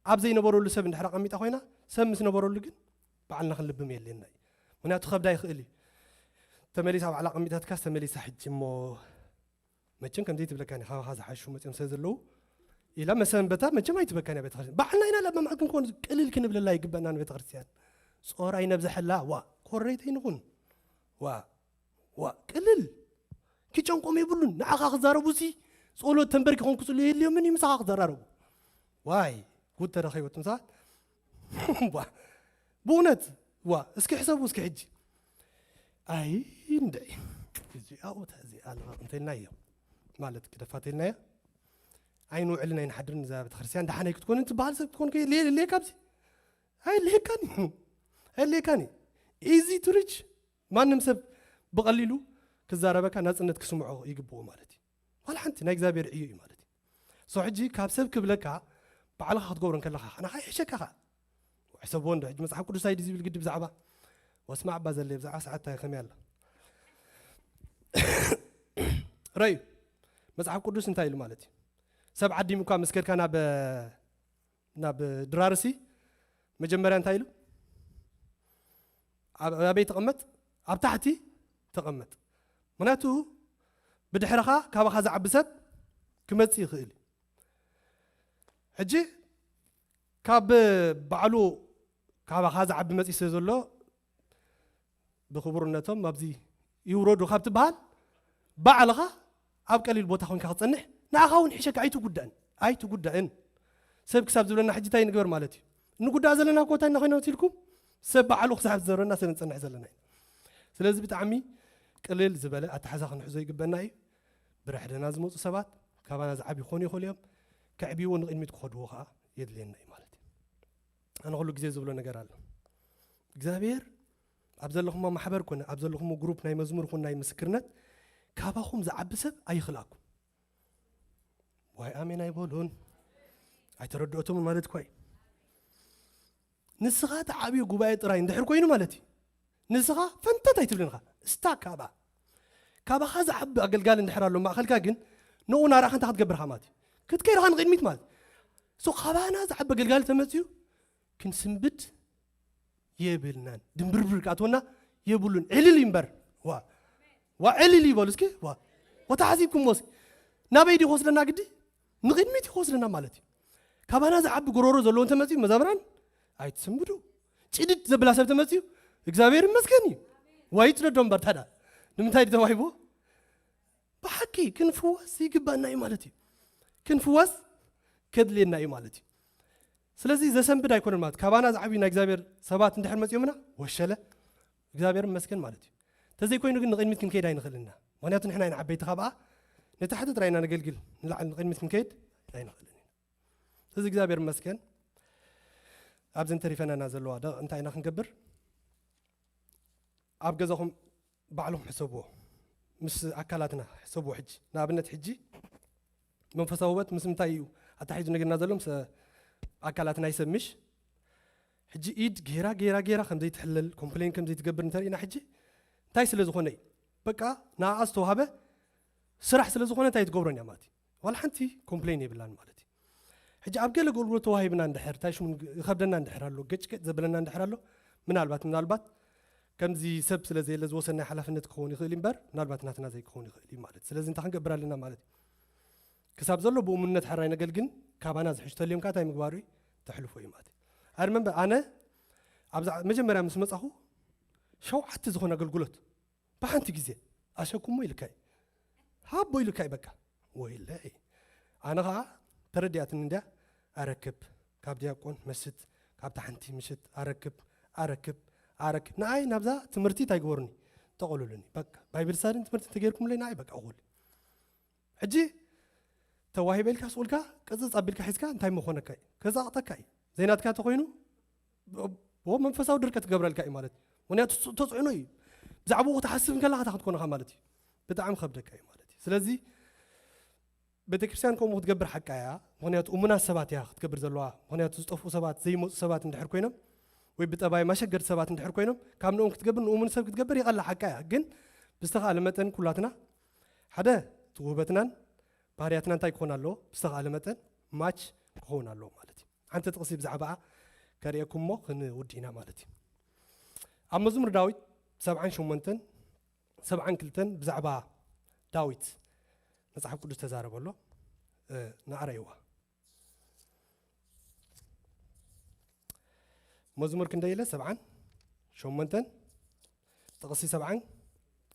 ኣብ ዘይነበረሉ ሰብ እንድሕር ኣቐሚጣ ኮይና፣ ሰብ ምስ ነበረሉ ግን ባዕልና ክንልብም የድልየና እዩ። ምኽንያቱ ከብዳ ይኽእል እዩ። ተመሊሳ ባዕላ ኣቐሚጣትካስ ተመሊሳ ሕጂ እሞ መቸም ከምዘይ ትብለካን እያ፣ ካባኻ ዝሓሹ መጺኦም ስለ ዘለዉ ኢላ መሰንበታ መቸም ኣይትበካን እያ ቤተክርስትያን። ባዕልና ኢና ለብ መዓልቲ ክንኮን ቅልል ክንብለላ ይግበእና ንቤተክርስትያን። ጾር ኣይነብዝሐላ፣ ዋ፣ ኮረይተይ ንኹን። ዋ፣ ዋ፣ ቅልል። ክጨንቆም የብሉን። ንዓኻ ክዛረቡ ሲ ጸሎት ተንበርኪኾም ክጽልዩ የድልዮምን እዩ ምሳኻ ክዘራረቡ። ዋይ፣ ጉድ ተረኺቡ ትምሳት። ዋ፣ ብእውነት፣ ዋ፣ እስኪ ሕሰቡ እስኪ ሕጂ። ኣይ፣ እንድዒ። እዚኣ ቦታ እዚኣ ኣለዋ እንተልናዮ። ማለት ግደፋ ተልናዮ። ኣይንውዕልን ኣይንሓድርን እዛ ቤተክርስትያን ደሓነይ ክትኮን እንትበሃል ሰብ ክትኮን ከ-፣ ሌ-፣ ሌ-፣ ካብዚ። ኣይልሄካን እዩ። ኣይልሄካን እዩ። ኢዚ ቱ ሪች። ማንም ሰብ ብቐሊሉ ክዛረበካ ናጽነት ክስምዖ ይግብኦ ማለት እዩ። ዋላ ሓንቲ ናይ እግዚኣብሔር ዕዮ እዩ ማለት እዩ። ሶ ሕጂ ካብ ሰብ ክብለካ ባዕልኻ ክትገብሮ እንከለኻ ንዓኻ ይሕሸካ ኸኣ። ሕሰብዎ እንዶ ሕጂ መጽሓፍ ቅዱስ ኣይዲ ዝብል ግዲ ብዛዕባ ወስማዕ እባ ዘለ ብዛዕባ ሰዓት እንታይ ከመይ ኣላ? ረዩ መጽሓፍ ቅዱስ እንታይ ኢሉ ማለት እዩ? ሰብ ዓዲሙ እኳ ምስ ከድካ ናብ፣ ናብ ድራርሲ መጀመርያ እንታይ ኢሉ? ኣብ-፣ ኣበይ ተቐመጥ? ኣብ ታሕቲ ተቐመጥ። ምኽንያቱ ብድሕረኻ ካባኻ ዝዓቢ ሰብ ክመጽእ ይኽእል እዩ። ሕጂ ካብ ባዕሉ ካባኻ ዝዓቢ መጺእ ስለ ዘሎ ብኽቡርነቶም ኣብዚ ይውረዱ ካብ ትበሃል ባዕልኻ ኣብ ቀሊል ቦታ ኮንካ ክጸንሕ ንዓኻ እውን ይሕሸካ። ኣይትጉዳእን፣ ኣይትጉዳእን። ሰብ ክሳብ ዝብለና ሕጂ እንታይ ንግበር ማለት እዩ? እንጉዳእ ዘለና እኮ እንታይ እናኾይና መሲልኩም? ሰብ ባዕሉ ክሳብ ዝዘረና ስለ ንጸንሕ ዘለና እዩ። ስለዚ ብጣዕሚ ቅልል ዝበለ ኣተሓዛ ክንሕዞ ይግበና እዩ። ብርሕደና ዝመፁ ሰባት ካባና ዝዓብዩ ክኾኑ ይኽእሉ እዮም። ከዕብይዎ ንቕድሚት ክኸድዎ ከዓ የድልየና እዩ ማለት እዩ። ኣነ ኩሉ ግዜ ዝብሎ ነገር ኣሎ። እግዚኣብሔር ኣብ ዘለኹሞ ማሕበር ኮነ ኣብ ዘለኹሞ ግሩፕ ናይ መዝሙር ኮነ ናይ ምስክርነት ካባኹም ዝዓቢ ሰብ ኣይኽልኣኩም። ዋይ ኣሜን ኣይበሉን። ኣይተረድኦቶምን ማለት እኳ እዩ። ንስኻ ተዓብዩ ጉባኤ ጥራይ እንድሕር ኮይኑ ማለት እዩ። ንስኻ ፈንተት ኣይትብልን ኢኻ። ስታክ ኣብኣ። ካባኻ ዝዓቢ ኣገልጋሊ እንድሕር ኣሎ ማእኸልካ ግን ንኡ ናራኻ እንታይ ክትገብር ኢኻ ማለት እዩ። ክትከይድ ኢኻ ንቕድሚት ማለት እዩ። ሶ ካባና ዝዓቢ ኣገልጋሊ ተመፅዩ ክንስንብድ የብልናን። ድንብርብር ክኣትወና የብሉን። ዕልል እዩ እምበር። ዋ። ዋ ዕልል ይበሉ እስኪ። ዋ። ወተሓሲብኩምዎ እስኪ። ናበይ ድዩ ክወስደና ግዲ? ንቕድሚት እዩ ክወስደና ማለት እዩ። ካባና ዝዓቢ ጎሮሮ ዘለዎ እንተመፅዩ መዛምራን ኣይትስንብዱ። ጭድድ ዘብላ ሰብ ተመፅዩ እግዚኣብሔር ይመስገን እዩ። ዋ ይፅደዶ እምበር ታዲያ። ንምንታይ ድዩ ተዋሂብዎ? ብሓቂ ክንፍወስ ይግባና እዩ ማለት እዩ። ክንፍወስ ከድልየና እዩ ማለት እዩ። ስለዚ ዘሰንብድ ኣይኮነን ማለት ካባና ዝዓብዩ ናይ እግዚኣብሔር ሰባት እንድሕር መፅዮምና ወሸለ እግዚኣብሔር ይመስገን ማለት እዩ። እንተዘይኮይኑ ግን ንቕድሚት ክንከይድ ኣይንኽእልና። ምኽንያቱ ንሕና ኢና ዓበይቲ ካብኣ ንታሕቲ ጥራይ ኢና ነገልግል፣ ንላዕሊ ንቕድሚት ክንከይድ ኣይንኽእልን ኢና። ስለዚ እግዚኣብሔር ይመስገን ኣብዘን ተሪፈናና ዘለዋ ደ እንታይ ኢና ክንገብር? ኣብ ገዛኹም ባዕልኹም ሕሰብዎ፣ ምስ ኣካላትና ሕሰብዎ። ሕጂ ንኣብነት ሕጂ መንፈሳዊ ውበት ምስ ምንታይ እዩ ኣታሒዙ ነገርና ዘሎ? ምስ ኣካላትና ይሰምሽ። ሕጂ ኢድ ጌራ ጌራ ጌራ ከም ዘይትሕለል ኮምፕሌን ከም ዘይትገብር እንተርኢና ሕጂ እንታይ ስለ ዝኾነ እዩ? በቃ ንኣኣ ዝተዋህበ ስራሕ ስለ ዝኾነ እንታይ ትገብሮን እያ ማለት እዩ። ዋላ ሓንቲ ኮምፕሌን የብላን ማለት እዩ። ሕጂ ኣብ ገለ ኣገልግሎት ተዋሂብና እንድሕር እንታይ ሽሙ ይኸብደና እንድሕር ኣሎ ገጭገጭ ዘብለና እንድሕር ኣሎ ምናልባት ምናልባት ከምዚ ሰብ ስለ ዘየለ ዝወሰናይ ሓላፍነት ክኸውን ይኽእል እምበር ምናልባት ናትና ዘይክኸውን ይኽእል እዩ ማለት። ስለዚ እንታይ ክንገብር ኣለና ማለት እዩ? ክሳብ ዘሎ ብእሙንነት ሕራይ ነገልግል፣ ካባና ዝሕሽ ተልዮም ከኣ እንታይ ምግባሩ እዩ? ተሕልፎ እዩ ማለት እዩ። ኣድመ እምበር ኣነ ኣብዛ መጀመርያ ምስ መጻኹ ሸውዓተ ዝኾነ ኣገልግሎት ብሓንቲ ግዜ ኣሸኩሞ ኢልካ እዩ። ሃቦ ኢልካ እዩ በቃ። ወይለይ። ኣነ ኸኣ ተረዲኣትኒ እንድያ። ኣረክብ፣ ካብ ዲያቆን መስት፣ ካብታ ሓንቲ ምሽት ኣረክብ፣ ኣረክብ፣ ኣረክብ። ንኣይ ናብዛ ትምህርቲ እንታይ ግበሩኒ? ጠቕሉሉኒ። በቃ ባይብል ስታድን ትምህርቲ እንተገይርኩምለይ ንኣይ በቃ እኹል። ሕጂ ተዋሂበ ኢልካ ስቕ ኢልካ ቅጽጽ ኣቢልካ ሒዝካ እንታይ ምኾነካ እዩ? ከዛቕጠካ እዩ። ዘይናትካ ተኾይኑ ብ-፣ ብ-፣ መንፈሳዊ ድርቀት ክገብረልካ እዩ ማለት እዩ። ምኽንያቱ ስ-፣ ተጽዕኖ እዩ። ብዛዕባኡ ክትሓስብ እንከለኻ እታ ክትኮነኻ ማለት እዩ። ብጣዕሚ ከብደካ እዩ ማለት እዩ። ስለዚ ቤተክርስትያን ከምኡ ክትገብር ሓቃ እያ። ምኽንያቱ እሙናት ሰባት እያ ክትገብር ዘለዋ። ምኽንያቱ ዝጠፍኡ ሰባት፣ ዘይመፁ ሰባት እንድሕር ኮይኖም ወይ ብጠባይ ማሸገድ ሰባት እንድሕር ኮይኖም ካብ ንኦም ክትገብር ንእሙን ሰብ ክትገብር ይቐላ ሓቃ እያ። ግን ብዝተኻእለ መጠን ኩላትና ሓደ እቲ ውህበትናን ባህርያትና እንታይ ክኾን ኣለዎ? ብዝተኻእለ መጠን ማች ክኸውን ኣለዎ ማለት እዩ። ሓንቲ ጥቕሲ ብዛዕባኣ ከርእየኩም እሞ ክንውድ ኢና ማለት እዩ። ኣብ መዝሙር ዳዊት ሰብዓን ሸሞንተን ሰብዓን ክልተን ብዛዕባ ዳዊት መጽሓፍ ቅዱስ ተዛረበ ኣሎ። እ፣ ንኣረይዋ። መዝሙር ክንደይ ኢለ? ሰብዓን ሸሞንተን ጥቕሲ ሰብዓን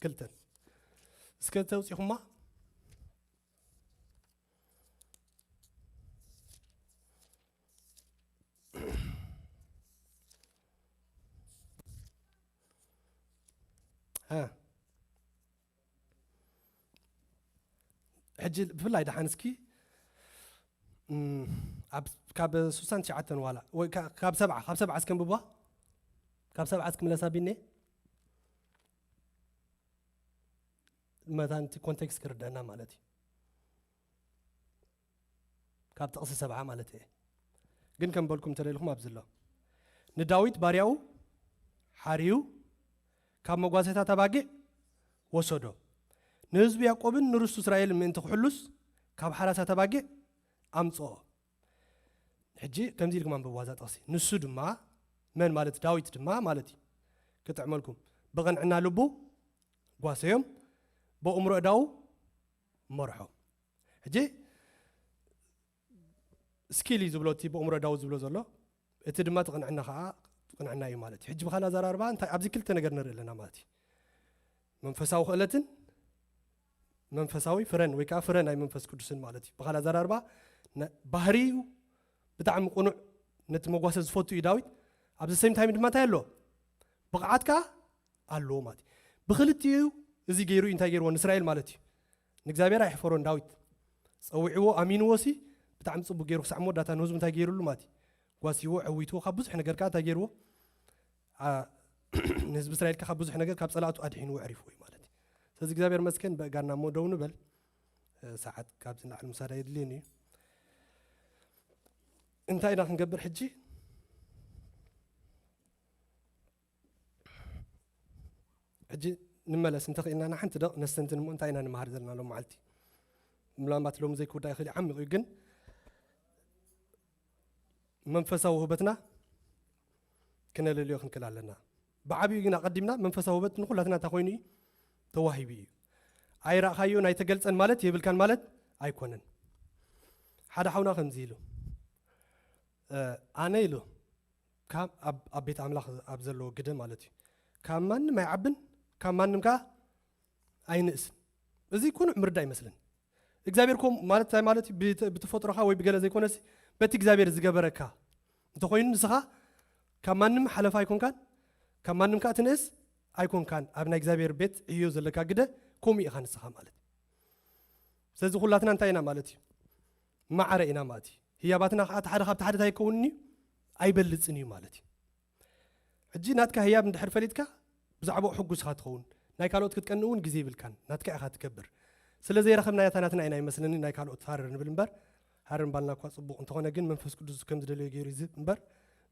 ክልተን። እስከ ተውጺኹማ? እ። ሕጂ ብፍላይ ደሓን እስኪ፣ እም፣ ኣብ፣ ካብ ስሳን ትሽዓተን ዋላ፣ ወይ ካ-፣ ካብ ሰብዓ፣ ካብ ሰብዓ እስከ ኣንብቧ። ካብ ሰብዓ እስኪ ምለሳ ቢኔ። መታን እቲ ኮንቴክስት ክርደአና ማለት እዩ። ካብ ጥቕሲ ሰብዓ ማለት እየ። ግን ከም በልኩም እንተደሊኹም ኣብዚ ኣሎ። ንዳዊት ባርያኡ ሓርዩ ካብ መጓሰታት ኣባጊዕ ወሰዶ። ንህዝቢ ያዕቆብን ንርስቱ እስራኤልን ምእንቲ ክሕሉስ ካብ ሓራሳት ኣባጊዕ ኣምጽኦ። ሕጂ ከምዚ ኢልኩም ኣንብብዋ እዛ ጥቕሲ። ንሱ ድማ፣ መን ማለት? ዳዊት ድማ ማለት እዩ። ክጥዕመልኩም። ብቕንዕና ልቡ ጓሰዮም፣ በእምሮ እዳዉ መርሖ። ሕጂ ስኪል እዩ ዝብሎ እቲ በእምሮ እዳዉ ዝብሎ ዘሎ፣ እቲ ድማ እቲ ቅንዕና ከዓ ቅንዕና እዩ ማለት እዩ። ሕጂ ብኻልእ ኣዘራርባ እንታይ ኣብዚ ክልተ ነገር ንርኢ ኣለና ማለት እዩ። መንፈሳዊ ክእለትን መንፈሳዊ ፍረን ወይ ከዓ ፍረ ናይ መንፈስ ቅዱስን ማለት እዩ። ብኻልእ ኣዘራርባ ነ-፣ ባህሪኡ ብጣዕሚ ቅኑዕ፣ ነቲ መጓሰ ዝፈቱ እዩ ዳዊት። ኣብዚ ሴም ታይም ድማ እንታይ ኣሎ? ብቕዓት ከዓ ኣለዎ ማለት እዩ። ብክልቲኡ እዚ ገይሩ እዩ እንታይ ገይርዎ ንእስራኤል ማለት እዩ። ንእግዚኣብሔር ኣይሕፈሮን ዳዊት። ጸዊዕዎ፣ ኣሚንዎ ሲ ብጣዕሚ ጽቡቅ ገይሩ ክሳዕ መወዳእታ ንህዝቡ እንታይ ገይሩሉ ማለት እዩ። ጓሲዎ፣ ዕዊትዎ፣ ካብ ብዙሕ ነገር ከዓ እንታይ ገይርዎ? ኣ-፣ ንህዝቢ እስራኤል ከዓ ካብ ብዙሕ ነገር ካብ ጸላእቱ ኣድሒንዎ ኣዕሪፍዎ እዩ ማለት እዩ። ስለዚ እግዚኣብሔር መስገን በእጋና እሞ ደው ንበል። እ፣ ሰዓት ካብዚ ንላዕሊ ምሳድ ኣየድልየን እዩ። እንታይ ኢና ክንገብር ሕጂ? ሕጂ ንመለስ እንተኽኢልና ንሓንቲ ደቕ ነስተንትን እሞ እንታይ ኢና ንመሃር ዘለና ሎም መዓልቲ? ምናልባት ሎሚ ዘይክውዳእ ይኽእል እዩ፣ ዓሚቕ እዩ፣ ግን መንፈሳዊ ውህበትና ክነለልዮ ክንክእል ኣለና። ብዓብዩ ግን ኣቐዲምና መንፈሳዊ ውህበት ንኹላትና እንታይ ኮይኑ እዩ? ተዋሂቡ እዩ። ኣይረኣኻዮ ናይ ተገልጸን ማለት የብልካን ማለት ኣይኮነን። ሓደ ሓውና ከምዚ ኢሉ፣ እ፣ ኣነ ኢሉ ካብ ኣብ፣ ኣብ ቤት ኣምላኽ ኣብ ዘለዎ ግደ ማለት እዩ። ካብ ማንም ኣይዓብን፣ ካብ ማንም ከኣ ኣይንእስን። እዚ ኩኑዕ ምርዳእ ይመስለኒ። እግዚኣብሔር ኮም-፣ ማለት እንታይ ማለት እዩ? ብተ-፣ ብተፈጥሮኻ ወይ ብገለ ዘይኮነሲ በቲ እግዚኣብሔር ዝገበረካ እንተኾይኑ ንስኻ ካብ ማንም ሓለፋ ኣይኮንካን፣ ካብ ማንም ከኣ ትንእስ ኣይኮንካን። ኣብ ናይ እግዚኣብሔር ቤት ዕዮ ዘለካ ግደ ከምኡ ኢኻ ንስኻ ማለት እዩ። ስለዚ ኩላትና እንታይ ኢና ማለት እዩ? ማዕረ ኢና ማለት እዩ። ህያባትና ከዓ እቲ ሓደ ካብቲ ሓደ እንታይ ይከውንን እዩ? ኣይበልጽን እዩ ማለት እዩ። ሕጂ ናትካ ህያብ እንድሕር ፈሊጥካ ብዛዕባኡ ሕጉስ ኢኻ ትኸውን። ናይ ካልኦት ክትቀንእ እውን ግዜ ይብልካን። ናትካ ኢኻ ትገብር። ስለ ዘይረኸብናያ እታ ናትና ኢና ይመስለኒ ናይ ካልኦት ሃረር ንብል እምበር፣ ሃረር ምባልና እኳ ጽቡቕ እንተኾነ ግን መንፈስ ቅዱስ ከም ዝደለዮ ገይሩ ይዝብ እምበር፣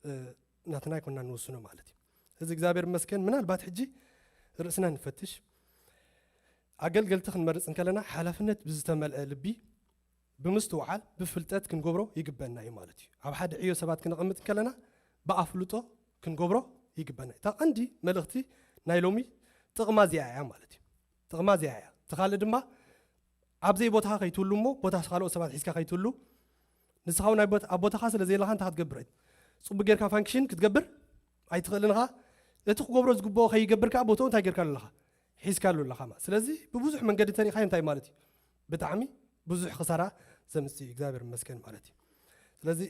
እ፣ ናትና ኣይኮንና ንወስኖ ማለት እዩ። እዚ እግዚኣብሔር ይመስገን። ምናልባት ሕጂ ርእስና ንፈትሽ። ኣገልገልቲ ክንመርጽ እንከለና ሓላፍነት ብዝተመልአ ልቢ ብምስትውዓል፣ ብፍልጠት ክንገብሮ ይግበአና እዩ ማለት እዩ። ኣብ ሓደ ዕዮ ሰባት ክነቐምጥ እንከለና ብኣፍልጦ ክንገብሮ ይግበአና እዩ። እታ ቀንዲ መልእኽቲ ናይ ሎሚ ጥቕማ እዚኣ እያ ማለት እዩ። ጥቕማ እዚኣ እያ። እቲ ካልእ ድማ ኣብ ዘይቦታኻ ከይትህሉ እሞ፣ ቦታ ካልኦት ሰባት ሒዝካ ከይትህሉ፣ ንስኻ እውን ኣብ ቦት-፣ ኣብ ቦታኻ ስለ ዘየለኻ እንታይ ክትገብር? ጽቡቕ ጌርካ ፋንክሽን ክትገብር ኣይትኽእልን ኢኻ። እቲ ክገብሮ ዝግብኦ ከይገብር ከኣ ቦታኡ እንታይ ጌርካሉ ኣለኻ? ሒዝካሉ ኣለኻ ማለት። ስለዚ ብብዙሕ መንገዲ እንተሪእኻዮ እንታይ ማለት እዩ? ብጣዕሚ ብዙሕ ክሳራ ዘምጽእ እዩ፣ እግዚኣብሔር ይመስገን ማለት እዩ። ስለዚ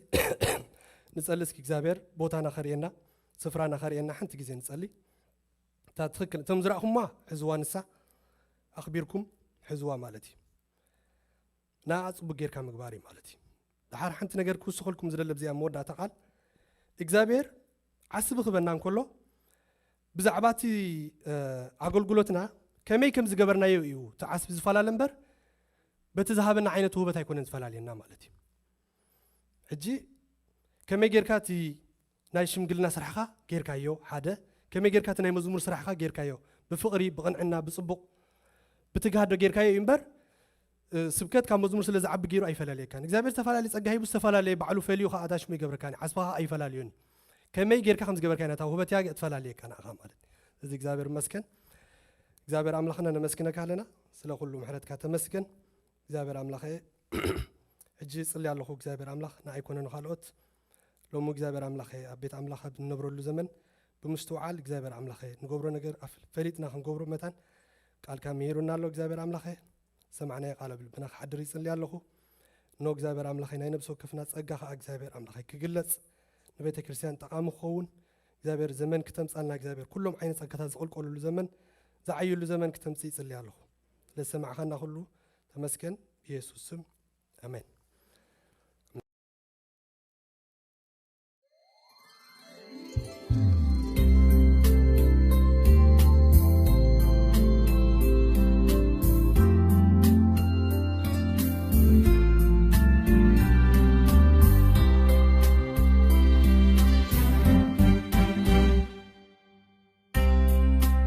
ንጸሊ እስኪ እግዚኣብሔር ቦታና ከርእየና፣ ስፍራና ከርእየና ሓንቲ ግዜ ንጸሊ። እታ ትኽክል፣ እቶም ዝረእኹማ ሕዝዋ ንሳ፣ ኣኽቢርኩም ሕዝዋ ማለት እዩ። ንኣ ጽቡቅ ጌርካ ምግባር እዩ ማለት እዩ። ደሓር ሓንቲ ነገር ክውስኸልኩም ዝደለ ብዚኣ መወዳእታ ቃል፣ እግዚኣብሔር ዓስቢ ክበና እንከሎ፣ ብዛዕባ እቲ፣ እ፣ ኣገልግሎትና ከመይ ከም ዝገበርናዮ እዩ እቲ ዓስቢ ዝፈላለ እምበር፣ በቲ ዝሃበና ዓይነት ውህበት ኣይኮነን ዝፈላልየና ማለት እዩ። ሕጂ ከመይ ጌርካ እቲ ናይ ሽምግልና ስራሕኻ ጌርካዮ፣ ሓደ፣ ከመይ ጌርካ እቲ ናይ መዝሙር ስራሕኻ ጌርካዮ፣ ብፍቕሪ፣ ብቕንዕና፣ ብጽቡቕ፣ ብትግሃት ዶ ጌርካዮ እዩ እምበር፣ እ፣ ስብከት ካብ መዝሙር ስለ ዝዓቢ ገይሩ ኣይፈላለየካን። እግዚኣብሔር ዝተፈላለየ ጸጋ ሂቡ ዝተፈላለየ ባዕሉ ፈልዩ ኸኣ እታ ሽሙ ይገብረካን፣ ዓስብኻ ኣይፈላለዮን። ከመይ ጌርካ ከም ዝገበርካዮ ናታ ውህበት እያ ትፈላለየካ ንዓኻ ማለት። እዚ እግዚኣብሔር ይመስገን። እግዚኣብሔር ኣምላኽና ነመስግነካ ኣለና፣ ስለ ኩሉ ምሕረትካ ተመስገን። እግዚኣብሔር ኣምላኸ፣ ሕጂ ጽሊ ኣለኹ እግዚኣብሔር ኣምላኽ ንዓይ ኮነ ንኻልኦት። ሎሚ እግዚኣብሔር ኣምላኸ ኣብ ቤት ኣምላኽ ኣብ እንነብረሉ ዘመን ብምስትውዓል እግዚኣብሔር ኣምላኸ ንገብሮ ነገር ኣፍ-፣ ፈሊጥና ክንገብሮ መታን ቃልካ ምሂሩና ኣሎ። እግዚኣብሔር ኣምላኸ ሰማዕናዮ ቃል ኣብ ልብና ክሓድር ይጽሊ ኣለኹ። እኖ እግዚኣብሔር ኣምላኸ ናይ ነብሲ ወከፍና ጸጋ ኸኣ እግዚኣብሔር ኣምላኸ ክግለጽ ንቤተ ክርስቲያን ጠቓሚ ክኸውን እግዚኣብሔር ዘመን ክተምጻልና እግዚኣብሔር ኩሎም ዓይነት ጸጋታት ዝቕልቀሉሉ ዘመን ዝዓይሉ ዘመን ክተምጽእ ይጽሊ ኣለኹ። ስለዝሰማዕኻና ኩሉ ተመስገን ብየሱስ ስም ኣሜን።